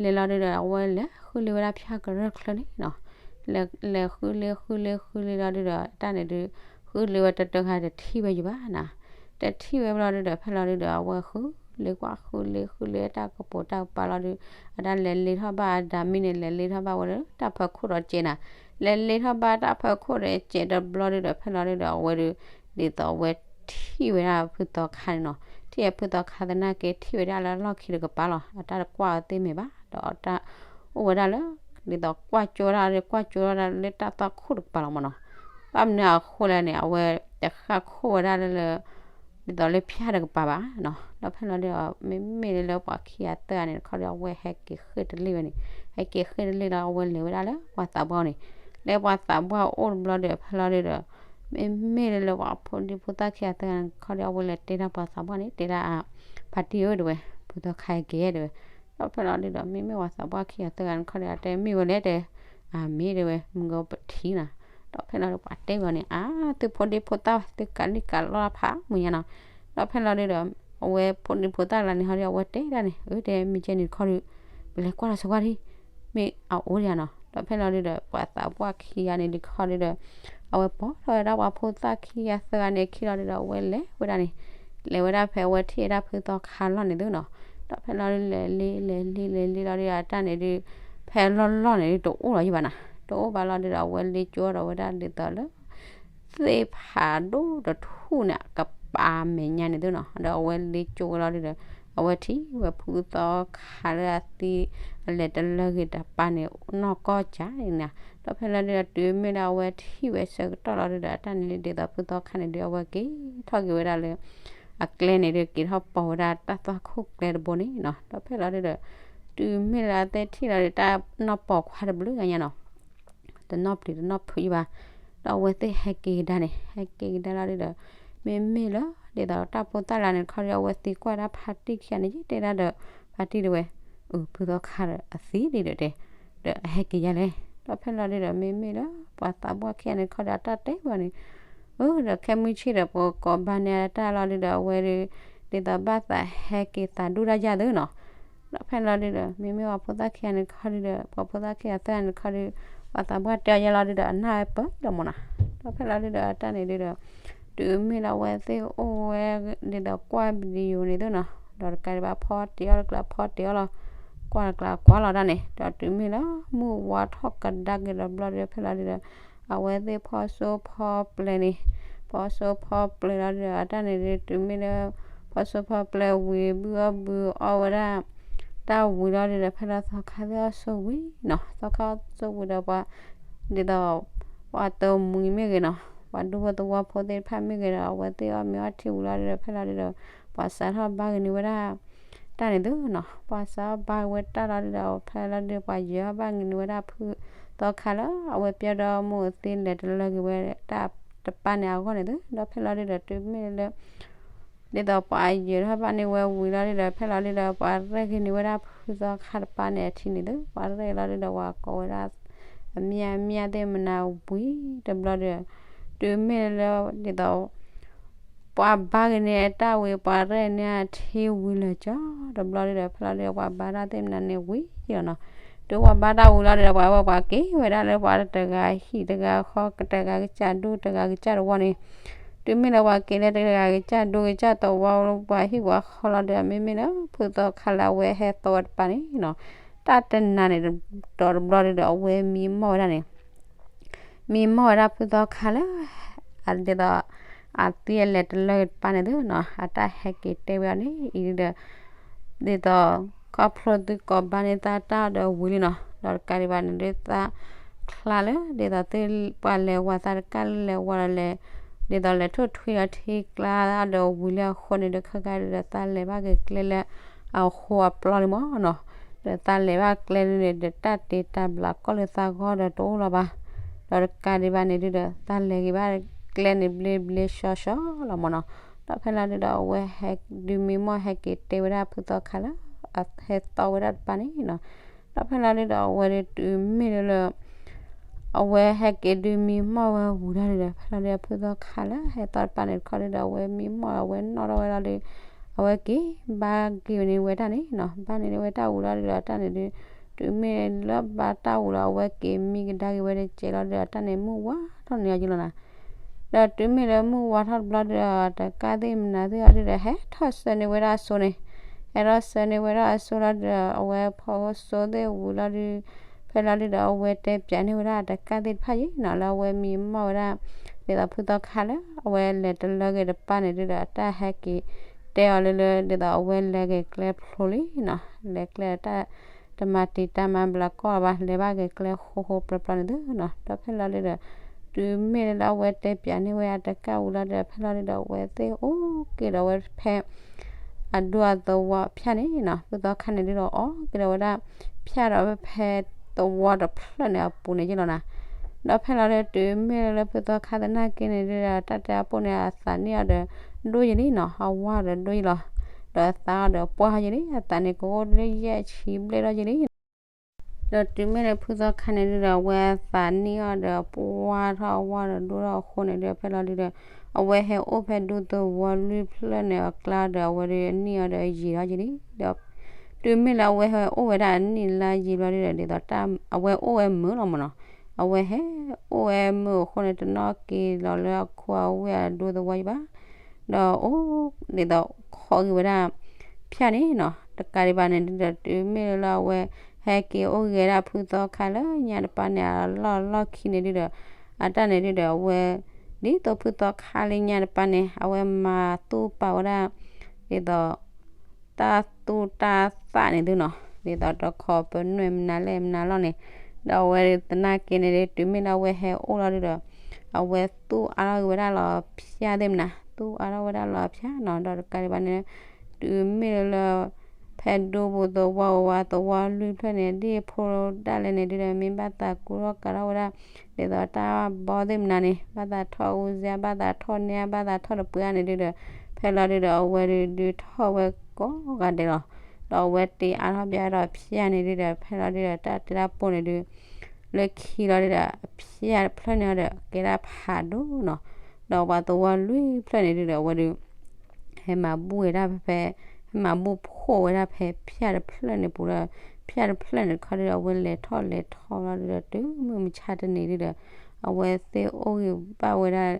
လဲၤလီၤဒုဒီး အဝဲလဲၤဃုလ့ဝဲဒၣ်ဖၠၣ်ကရၢၢ်ချၢန့ၣ်နီၤ, လဲၤဃုလ့ဃုလ့ဃုလ့လီၤဒုဒီး တၢ်န့ၣ်ဒု ဃုလ့ဝဲတတဂၤတထံၣ်ဝဲယဘၣ်နၤ, တထံၣ်ဝဲဘျီဒုဒီး ဖဲလီၤဒုဒီး အဝဲဃုလ့ကွၢ်ဃုလ့ဃုလ့တၢ်ကပိာ်တၢ်ကပၤလီၤဒု, အတၢ်လဲၤလ့ထီၣ်ဘၣ်အဒၣ်မံန့ၣ် လဲၤလ့ထီၣ်ဘၣ်ဝဲလၢတၢ်ဖီခိၣ်ဒီးစဲးနၤ, လဲၤလ့ထီၣ်ဘၣ်တၢ်ဖီခိၣ်ဒီးစဲးတဘျီဒုဒီး ဖဲလီၤဒုဒီး အဝဲဒု ဒ်သိးအဝဲထံၣ်ဝဲဒၣ်ဖုသီခါန့ၣ်နီၤ, ထံၣ်ဝဲဖုသီခါသနာ်က့ထံၣ်ဝဲဒၣ်လၢအလီၢ်ခံတကပၤလီၤ, အတၢ်တကွၢ်အီၤသ့ၣ်မ့ၢ်ဘၣ်, ဒီးတၢ်အိၣ်ဝဲဒၣ်လၢ ဒ်သိးကွၢ်ကၠိဒၣ် ကွၢ်ကၠိဒၣ်လၢတၢ်သွၣ်ခိၣ်တကပၤလီၤမးနီၤ, ဘၣ်မနုၤအဃိလဲၣ်န့ၣ် အဝဲတဃၣ်ခိၣ်ဝဲဒၣ်လၢ ဒ်သိးလၢဖၠၣ်တကပၤဘၣ်နီၤ, ဒီးဖဲလီၤဒုဒီး မ့မ့ၢ်လၢပှၤခံဂၤသၢဂၤန့ၣ်တခီဒီး အဝဲဟဲက့ၤဃ့ၢ်တလ့ၢ်ဝဲန့ၣ်, ဟဲက့ၤဃ့ၢ်တလ့ၢ်လီၤ အဝဲလဲၤဝဲဒၣ်လၢပှၤသးပှၢ်န့ၣ်, လၢပှၤသးပှၢ်အိၣ်တဘျီဒီး ဖဲလီၤဒုဒီး မ့မ့ၢ်လၢပှၤဖိဒံဖိသၣ်ခံဂၤသၢဂၤန့ၣ်တခီဒီး အဝဲလဲၤတဲဒၣ်ပှၤသးပှၢ်န့ၣ် တဲဒၣ် ဖါတံၢ်ဧၢတဲဝဲ, ဖုသီခါက့ၤတဲဝဲ, ဒီးဖဲလီၤဒုဒီး မ့မ့ၢ်ပှၤသးပှၢ်ခံဂၤသၢဂၤန့ၣ်တခီဒီး အတဲမ့ၢ်ဝဲလဲၣ်တဲ, အမ့ၢ်တဲဝဲ မုၢ်ဂီၤပထံၣ်နၤ, ဒီးဖဲလီၤဒုပှၤတဲဝဲန့ၣ် အါ သုဖိဒံဖိသၣ် သုကးလံၣ်ကးလီၢ်ဖးမုၢ်ညါနီၤ, ဒီးဖဲလီၤဒုဒီး အဝဲဖိဒံဖိသၣ်လၢန့ၣ်ဟီဒီး အဝဲတဲဒၣ်န့ၣ် အၢ တဲမ့ၢ်ကဲန့ၣ်တခီဒီး ပလဲၤကွၢ်လီၤစၢၤကွၢ်ဒံ မ့ၢ်အအိၣ်ဒံးဧါနီၤ, ဒီးဖဲလီၤဒုဒီး ပှၤသးပှၢ်ခံဂၤန့ၣ်ဒုးခီဒုဒီး အဝဲပိာ်ထီၣ်ဝဲဒၣ်ပှၤဖိသၣ်ခံဂၤသၢဂၤန့ၣ်အခံလီၤဒုဒီး အဝဲလဲၤဝဲဒၣ်န့ၣ်, လဲၤဝဲဒၣ်ဖဲအဝဲထံၣ်ဝဲဒၣ်ဖုသီခါလီၢ်န့ၣ်သုနီၤ, ဒီးဖဲလီၤဒုလဲၤလ့လဲၤလ့လဲၤလ့လီၤဒုဒီး အတၢ်န့ၣ်ဒုး ဖဲလီၢ်လီၢ်န့ၣ်ဒုးတအိၣ်လီၤယဘၣ်နၤ, တအိၣ်ဘၣ်လီၤဒုဒီး အဝဲလ့ကၠိဒီးဝဲဒၣ်ဒ်သိးလၢ သ့ၣ်ဖးဒိၣ်တထူၣ်န့ၣ် ကပၤမဲာ်ညါန့ၣ်သုနီၤ, ဒီးအဝဲလ့ကၠိဝဲလီၤဒုဒီး အဝဲထံၣ်ဝဲဖုသီခါလၢအသံ အလဲၤတလၢဂ့ၤတပၤန့ၣ် နီၢ်ကီၢ်ကၢ်န့ၣ်, ဒီးဖဲလီၤဒုဒီး တုၤမ့ၢ်လၢအဝဲထံၣ်ဝဲဆၢကတီၢ်လီၤဒုဒီး အတၢ်န့ၣ်ဒ်သိးဖုသီခါန့ၣ်ဒုး အဝဲက့ၤထီၣ်က့ၤဝဲဒၣ်လၢ အကျဲန့ၣ်ဒုး က့ၤထီၣ်ပိာ်ဝဲဒၣ်တၢ်သွၣ်ခိၣ်ကျဲတဘိန့ၣ်နီၤ, ဒီးဖဲလီၤဒုဒီး တုၤမ့ၢ်လၢအသ့ၣ်ထံၣ်လီၤဒုး တၢ်နီၢ်ပိာ်ခွါတဘျုးညါနီၤ တနီၢ်ပျံၤတနီၢ်ဖုးယဘၣ်, ဒီးအဝဲသ့ၣ်ဟဲက့ၤကဒါန့ၣ် ဟဲက့ၤကဒါလီၤဒုဒီး မ့မ့ၢ်လၢ ဒ်သိးတၢ်ဖိသၣ်လၢန့ၣ်တခီဒီး အဝဲသံကွၢ်ဒၣ်ဖါတံၢ်ခံဂၤန့ၣ် ယတဲဒၣ်ဒီး ဖါတံၢ်တဲဝဲ, အၢ ဖုသီခါဒီးအသံဒံးဒီးတဲ, ဒီးအဟဲက့ၤယါလဲၣ်, ဒီးဖဲလီၤဒုဒီး မ့မ့ၢ်လၢ ပှၤသးပှၢ်ခံဂၤန့ၣ်တခီဒီး အတၢ်တဲဝဲန့ၣ် အၢ ဒီးခဲမုၢ်ဆ့ၣ်ဒီး ပကိးဘၣ်န့ၢ်အတၢ်လီၤဒုဒီး အဝဲဒုး ဒ်သိးဘၣ်သးဟဲက့ၤသးဒူၣ်တၢ်ယါသုနီၤ, ဒီးဖဲလီၤဒုဒီး မ့မ့ၢ်ပှၤဖိသၣ်ခံဂၤန့ၣ်တခီဒုဒီး ပှၤဖိသၣ်ခံဂၤသၢဂၤန့ၣ်တခီဒု ပှၤသးပှၢ်တဲအီၤယဲလီၤဒုဒီး အနၢ်ဝဲပၢၢ်လီၤမးနီၤ, ဒီးဖဲလီၤဒုဒီး အတၢ်န့ၣ်ဒုဒီး တုၤမ့ၢ်လၢအဝဲသ့ၣ်အိၣ်ဝဲ ဒ်သိးကွၢ် video န့ၣ်သုနီၤ, ဒီးတကးဒံးဘၣ်ဖီတ့ၢ်အီၣ်တကျါဖီတ့ၢ်အီၣ်လီၤ, ကွၢ်တကျါကွၢ်လီၤတၢ်န့ၣ် ဒီးတုၤမ့ၢ်လၢ မုၢ်ဝါထီၣ်ကဒါက့ၤဒီးဘျီဒုဒီး ဖဲလီၤဒုဒီး အဝဲသ့ၣ်ဖီၣ်စိဖီပျဲၢ်န့ၣ်, ဖီၣ်စိဖီပျဲၢ်လီၤဒုဒီး အတၢ်န့ၣ်ဒုး တုၤမ့ၢ်လၢ ဖီၣ်စိဖီပျဲၢ်ဝံၤ ဘုအီၣ်ဘုအီဝဲဒၣ် တၢ်ဝံၤလီၤဒုဒီး ဖဲလီၤသီခါသ့ၣ်အီၣ်ဆိဝံၤနီၤ, သီခါအီၣ်ဆိဝံၤဒီးပှၤ ဒ်သိး ပှၤတမှံၤမ့ၢ်ဂ့ၤနီၤ, ပှၤဒူဖိသဝီဖိသ့ၣ်တဖၣ်မ့ၢ်ဂ့ၤဒီး အဝဲသ့ၣ်အီၣ်မ့ၤအီထံဝံၤလီၤဒုဒီး ဖဲလီၤဒုဒီး ပှၤစးထီၣ်ဘါက့ၤန့ၢ်ဝဲဒၣ် တၢ်န့ၣ်သုနီၤ, ပှၤစးထီၣ်ဘါဝဲတၢ်လီၤဒုဒီး ဖဲလီၤဒု ပှၤယဲၤထီၣ်ဘၣ်က့ၤန့ၢ်ဝဲဒၣ်ဖုသီခါလၢ အဝဲပျဲဒီးမိၢ်အသံလဲၤတလၢက့ၤဝဲတၢ်တပၤန့ၣ်အဂီၢ်န့ၣ်သု, ဒီးဖဲလီၤဒုဒီး တုၤမ့ၢ်လၢ ဒ်သိးပှၤယဲၤထီၣ်ဘၣ်န့ၢ်ဝဲဝံၤလီၤဒုဒီး ဖဲလီၤဒုဒီး ပှၤရဲၣ်က့ၤန့ၢ်ဝဲဒၣ်ဖုသီခါတပၤန့ၣ်အထံန့ၣ်သု, ပှၤရဲၣ်လီၤဒုဒီး ပှၤကိးဝဲဒၣ် အမံၤအမံၤသ့ၣ်မနုၤဝံၤတဘျီဒီး တုၤမ့ၢ်လၢ ဒ်သိး ပှၤဘါက့ၤန့ၢ်အတၢ်ဝံၤ ပှၤရဲၣ်န့ၢ်အထံဝံၤလၢာ်ကၠီ တဘျီဒုဒီး ဖဲလီၤဒုဒီး ပှၤဘါတၢ်သ့ၣ်မနုၤန့ၣ်ဝံၤလီၤနီၤ, တုၤဝဲဘါတၢ်ဝံၤလီၤဒီး ပှၤဝဲပှၤက့ၤဝဲဒၣ်လၢပှၤတဂၤဟံၣ်တဂၤဃီ တဂၤကစၢ်ဒူတဂၤကစၢ်သဝီန့ၣ်, တုၤမ့ၢ်လၢပှၤက့ၤလၢတဂၤကစၢ်ဒူကစၢ်သဝီ ပှၤဟံၣ်ပှၤဃီလီၤဒီး မ့မ့ၢ်လၢဖုသီခါလၢအဝဲဟဲသီဝဲတပၤန့ၣ်နီၤ, တၢ်တနၤန့ၣ် ဒီးတဘျီဒီး အဝဲမံမီၢ်ဝဲဒၣ်န့ၣ် မံမီၢ်ဝဲဒၣ်ဖုသီခါလၢ ဒ်သိး အသံအလဲၤတလၢက့ၤတပၤန့ၣ်သ့နီၤ, အတၢ်ဟဲက့ၤတဲဝဲအီၤန့ၣ်အံၤဒီး ဒ်သိး ခီဖျိသုကိးဘါန့ၢ်သးတၢ်အီၤဒီးဝံၤလံနီၤ, ဒီးတကးဒံးဘၣ်န့ၣ်ဒုးသးချါလၢ ဒ်သိးသုပှၤလဲၤဝၤသးတကးလၢလဲၤဝီဒီးလဲၤ ဒ်သိးလဲၤထီၣ်ထွံဒီးထံကျါအီၤဒီးဝံၤလံအဃိန့ၣ်ဒီး ခဲကါဒုးဒီးသးလဲၤဘၣ်က့ၤကျဲလၢ အဃိအပျီလံမ့ၢ်နီၤ, ဒီးသးလဲၤဘၣ်ကျဲလၢန့ၣ်ဒီး တၢ်တ့တၢ်ဘျးကီၢ်လၢသးဂီၢ်ဒီးတအိၣ်လီၤဘၣ်, ဒီးတကးဒံးဘၣ်န့ၣ်ဒုးဒီး သးလဲၤက့ၤဘၣ်ကျဲန့ၣ်ဘျ့ဘျ့ဆှီဆှီလီၤမ့ၢ်နီၤ, ဒီးဖဲလီၤဒုးဒီးအဝဲဟဲဒုးမံမီၢ်ဟဲက့ၤတဲဝဲဒၣ်ဖုသီခါလၢ အဟဲသီဝဲဒၣ်တပၤန့ၣ်နီၤ, ဒီးဖဲလီၤဒုးဒီးအဝဲဒုးတုၤမ့ၢ်လၢလၢ အဝဲဟဲက့ၤဒုးမံမီၢ်ဝဲဝံၤလီၤဒုးဒီး ဖဲလီၤဒုးဒီးဖုသီခါလၢဟဲသီတပၤန့ၣ်တခီဒုးဒီး အဝဲမံမီၢ်အဝဲနီၣ်ထီၣ်ဝဲလီၤဒီး အဝဲက့ၤဘါက့ၤန့ၢ်ဝဲတၢ်န့ၣ်နီၤ, ဘါန့ၢ်ဝဲတၢ်ဝံၤလီၤဒုးဒီးတၢ်န့ၣ်ဒုး တုၤမ့ၢ်လၢဘါတၢ်ဝံၤလီၤ အဝဲက့ၤမံကဒါက့ၤဝဲတကဲးလီၤဒုးဒီး တၢ်န့ၣ်မုၢ်ဝါထီၣ်န့ၢ် အီၤက့ၤလီၤနၤ ဒီးတုၤမ့ၢ်လၢမုၢ်ဝါထီၣ်တဘျီဒီး တကးသ့ၣ်မနုၤသ့ၣ်အီၤဒုးဒီး ဟဲထီၣ်ဆှၢန့ၢ်ဝဲဒၣ်အစိန့ၣ်, ဟဲထီၣ်ဆှၢန့ၢ်ဝဲဒၣ်အစိလီၤဒီး အဝဲဖီၣ်စိသ့ၣ်ဝံၤလီၤဒုး ဖဲလီၤဒုးဒီးအဝဲတဲပၠးန့ၢ်ဝဲဒၣ်တကးသ့ၣ်တဖၣ်ယံၤနီၤ လၢအဝဲမံမီၢ်ဝဲဒၣ် ဒ်သိးဖုသီခါလၢ အဝဲလဲၤတလၢက့ၤတပၤန့ၣ်ဒုးဒီး အတၢ်ဟဲက့ၤတဲအီၤလၢလၢ ဒ်သိးအဝဲလဲၤက့ၤကျဲဖျိလံနီၤ, လဲၤကျဲတၢ် တမၤတံာ်တာ်မၤဘျးကီၢ်ဘၣ် လဲၤဘၣ်က့ၤကျဲဃိဃိပျီပျီန့ၣ်သ့နီၤ, ဒီးဖဲလီၤဒုးဒီး တုၤမ့ၢ်လၢအဝဲတဲပၠးန့ၢ်ဝဲအတကးဝံၤလီၤဒီး ဖဲလီၤဒုးဒီးအဝဲသ့ၣ်အိၣ်က့ၤဒီးဝဲဖဲ အဒူအသဝီဖၠၣ်န့ၣ်နီၤ, ဖုသီခါန့ၣ်ဒုးဒီးအီၣ်က့ၤဒီးဝဲဒၣ် ဖၠၣ်ဒီးဝဲဖဲသဝီတဖျၢၣ်န့ၣ်အပူၤန့ၣ်ယ့ၣ်လီၤနၤ, ဒီးဖဲလီၤဒုးတုၤမ့ၢ်လၢဖုသီခါသနာ်က့န့ၣ်ဒုးဒီး တၢ်တဲအပိၢ်န့ၣ် အသးနံၣ်အီၤဒီးဒိၣ်ယံၤလံနီၤ, အဝါဒီးဒိၣ်ယံၤလီၤ, ဒီးအသးအီၤဒီးပှၢ်ထီၣ်ယံၤလံ, အသးန့ၣ်ကအိၣ်လၢယဲၢ်ဆံဘျဲၣ်ထီၣ်ယံၤလံ ဒီးတုၤမ့ၢ်လၢဖုသီခါန့ၣ်ဒုးဒီး အဝဲအသးနံၣ်အီၤဒီးပှၢ်ထီၣ်အဝါဒီးဒိၣ်ထီၣ်အဃိန့ၣ်ဒုး ဖဲလီၤဒုးဒီး အဝဲဟဲအိၣ်ဖဲဒူသဝီလွံၢ်ဖျၢၣ်န့ၣ်အကျါဒီး အဝဲဒုးအနံၣ်အီၤဒီးယံာ်ထီၣ်ယံၤလံ, ဒီး တုၤမ့ၢ်လၢအဝဲဟဲအိၣ်ဝဲဒၣ်အနံၣ်လါယံာ်ဘျီဒုးဒီး ဒ်သိးတၢ်အဝဲအိၣ်ဝဲမုာ်လီၤမ့ၢ်နီၤ, အဝဲဟဲအိၣ်ဝဲမုာ်အဃိန့ၣ် တနီၣ်က့ၤလီၤလၢအခိၣ်အဝ့ၢ်အဒူသဝီယံၤဘၣ် ဒီးအိၣ် ဒ်သိးခိးက့ၤဝဲဒၣ် ဖၠၣ်န့ၣ်နီၤ, တကးဒံးဘၣ်န့ၣ်ဒုးဒီး တုၤမ့ၢ်လၢအဝဲ ဟဲက့ၤအိၣ်ဂ့ၤဒၣ်ဖုသီခါလၢညါတပၤန့ၣ် အလီၢ်လီၢ်ခံန့ၣ်ဒုးဒီး အတၢ်န့ၣ်ဒုးဒီး အဝဲ ဒ်သိးဖုသီခါလၢညါတပၤန့ၣ် အဝဲမၤသူၣ်ပာ်ဝဲဒၣ် ဒ်သိး တၢ်သူၣ်တၢ်သၣ်န့ၣ်သုနီၤ, ဒ်သိးတခီပနွဲၣ်မနုၤလဲၣ်မနုၤလီၤန့ၣ်, ဒီးအဝဲသနာ်က့န့ၣ်ဒုး တုၤမ့ၢ်လၢအဝဲဟဲအိၣ်လီၤဒုးဒီး အဝဲသူၣ်အါထီၣ်က့ၤဝဲဒၣ်လီၤဖၠၣ်သ့ၣ်မနုၤ, သူၣ်အါထီၣ်ဝဲဒၣ်လီၤဖၠၣ်နီၤ, ဒီးတကးဒံးဘၣ်န့ၣ် တုၤမ့ၢ်လၢ ဖဲဒူပူၤသဝီဝါသဝီလွံၢ်ဖျၢၣ်န့ၣ် ဒ်ဖိဒၣ်လဲၣ်န့ၣ်ဒုးဒီး မ့ၢ်ဘၣ်သးကူထီၣ်ကၤထီၣ်ဝဲဒၣ် ဒ်သိးတၢ်ဘီသ့ၣ်မနုၤန့ၣ် ဘၣ်သးထီၣ်အူစ့ ဘၣ်သးထီၣ်န့ၢ် ဘၣ်သးထီၣ်တပှဲၤန့ၣ်ဒုးဒီး ဖဲလီၤဒုးဒီး အဝဲဒုးဒုးထီၣ်ဝဲကိးဂၤဒဲးလီၤ. ဒီးအဝဲတ့အါထီၣ်ဘၣ်ဒီးဖၠၣ်န့ၣ်ဒုးဒီး ဖဲလီၤဒုးဒီး တၢ်တဲတၢ်ပိၢ်န့ၣ်ဒုး လၢခံလီၤဒုးဒီး အဖၠၣ်တဖျၢၣ်န့ၣ်ဒီး ကဲဒၣ်ဖးဒိၣ်နီၤ, ဒီးပှၤသဝီလွံၢ်ဖျၢၣ်န့ၣ်ဒုးဒီး အဝဲဒုး ဟဲမၤဘူၣ်ဝဲဒၣ်ဖဲဖဲ ဟဲမၤဘူၣ်ဖှိၣ်ဝဲဒၣ်ဖဲဖၠၣ်တဖျၢၣ်န့ၣ်ပူၤဒီး ဖၠၣ်တဖျၢၣ်န့ၣ်တခီဒုးဒီး အဝဲလဲၤထီၣ်လဲၤထီလီၤဒုးဒီး တုၤမုၢ်မဆါတနံၤဒုးဒီး အဝဲသ့ၣ်အိၣ်ဂ့ၤဘၣ်ဝဲဒၣ်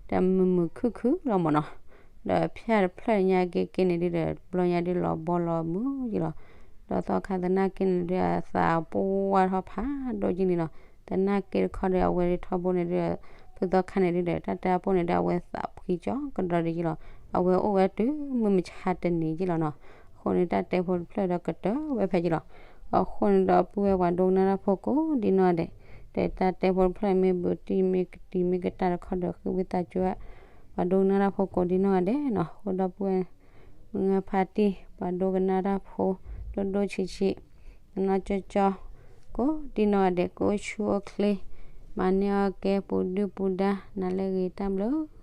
တၢ်မုာ်မုာ်ခုၣ်ခုၣ်လီၤမ့ၢ်နီၤ. ဒီးဖၠၣ်တဖျၢၣ်ညါက့ၤက့ၤန့ၣ်ဒုးဒီး ဘျီညါဒုးလီၤဘီလီၤမုာ်ယံၤလီၤ. ဒီးသီခါသနာ်က့န့ၣ်ဒုး အသးပှၢ်ထီၣ်ဖးဒိၣ်က့ၤန့ၣ်လီၤ. သနာ်က့တခီဒီး အဝဲဒုးထီဘိန့ၣ်ဒုး ဖုသီခါန့ၣ်ဒုးဒီး တၢ်တဲအပိၢ်န့ၣ်ဒုး အဝဲသးဖှံကၠီကဒီးဒ်ယံၤလီၤ. အဝဲအိၣ်ဝဲတုၤမုၢ်မဆါတနံၤယံၤလီၤနီၤ. အဃိန့ၣ် တၢ်တဲဖိတဖျၢၣ်ဒီးကတၢၢ်ဝဲဖဲယံၤလီၤ. အဃိန့ၣ်ဒီပုၢ်ဝဲၢ်ပှၤဒိကနၣ်တၢ်ဖိကိးဒ်နီၢ်ဂၤဒဲး, ဒီးတၢ်တဲဖိတဖျၢၣ်မ့ၢ်ဘူးတံၢ်မ့ၢ်ကတံၤမ့ၢ်ကတၢၢ်တခီဒီး ဃ့ဝံသးစူၤ ပှၤဒိကနၣ်တၢ်ဖိကိးဒ်နီၢ်ဂၤဒဲးနီၤ. အဃိဒီပုၢ်ဝဲၢ် မုၢ်ဂၤဖါတံၢ် ပှၤဒိကနၣ်တၢ်ဖိ ဒိၣ်ဒိၣ်ဆံးဆံး တနီၢ်ကၠီကၠီ ကိးဒ်နီၢ်ဂၤဒဲး ကအိၣ်ဆူၣ်အိၣ်ချ့ မၤန့ၢ်အီၣ်ကဲပူၤဒုၣ်ပူၤဒါ နၤလၢအဂ့ၤ တၢ်ဘျုး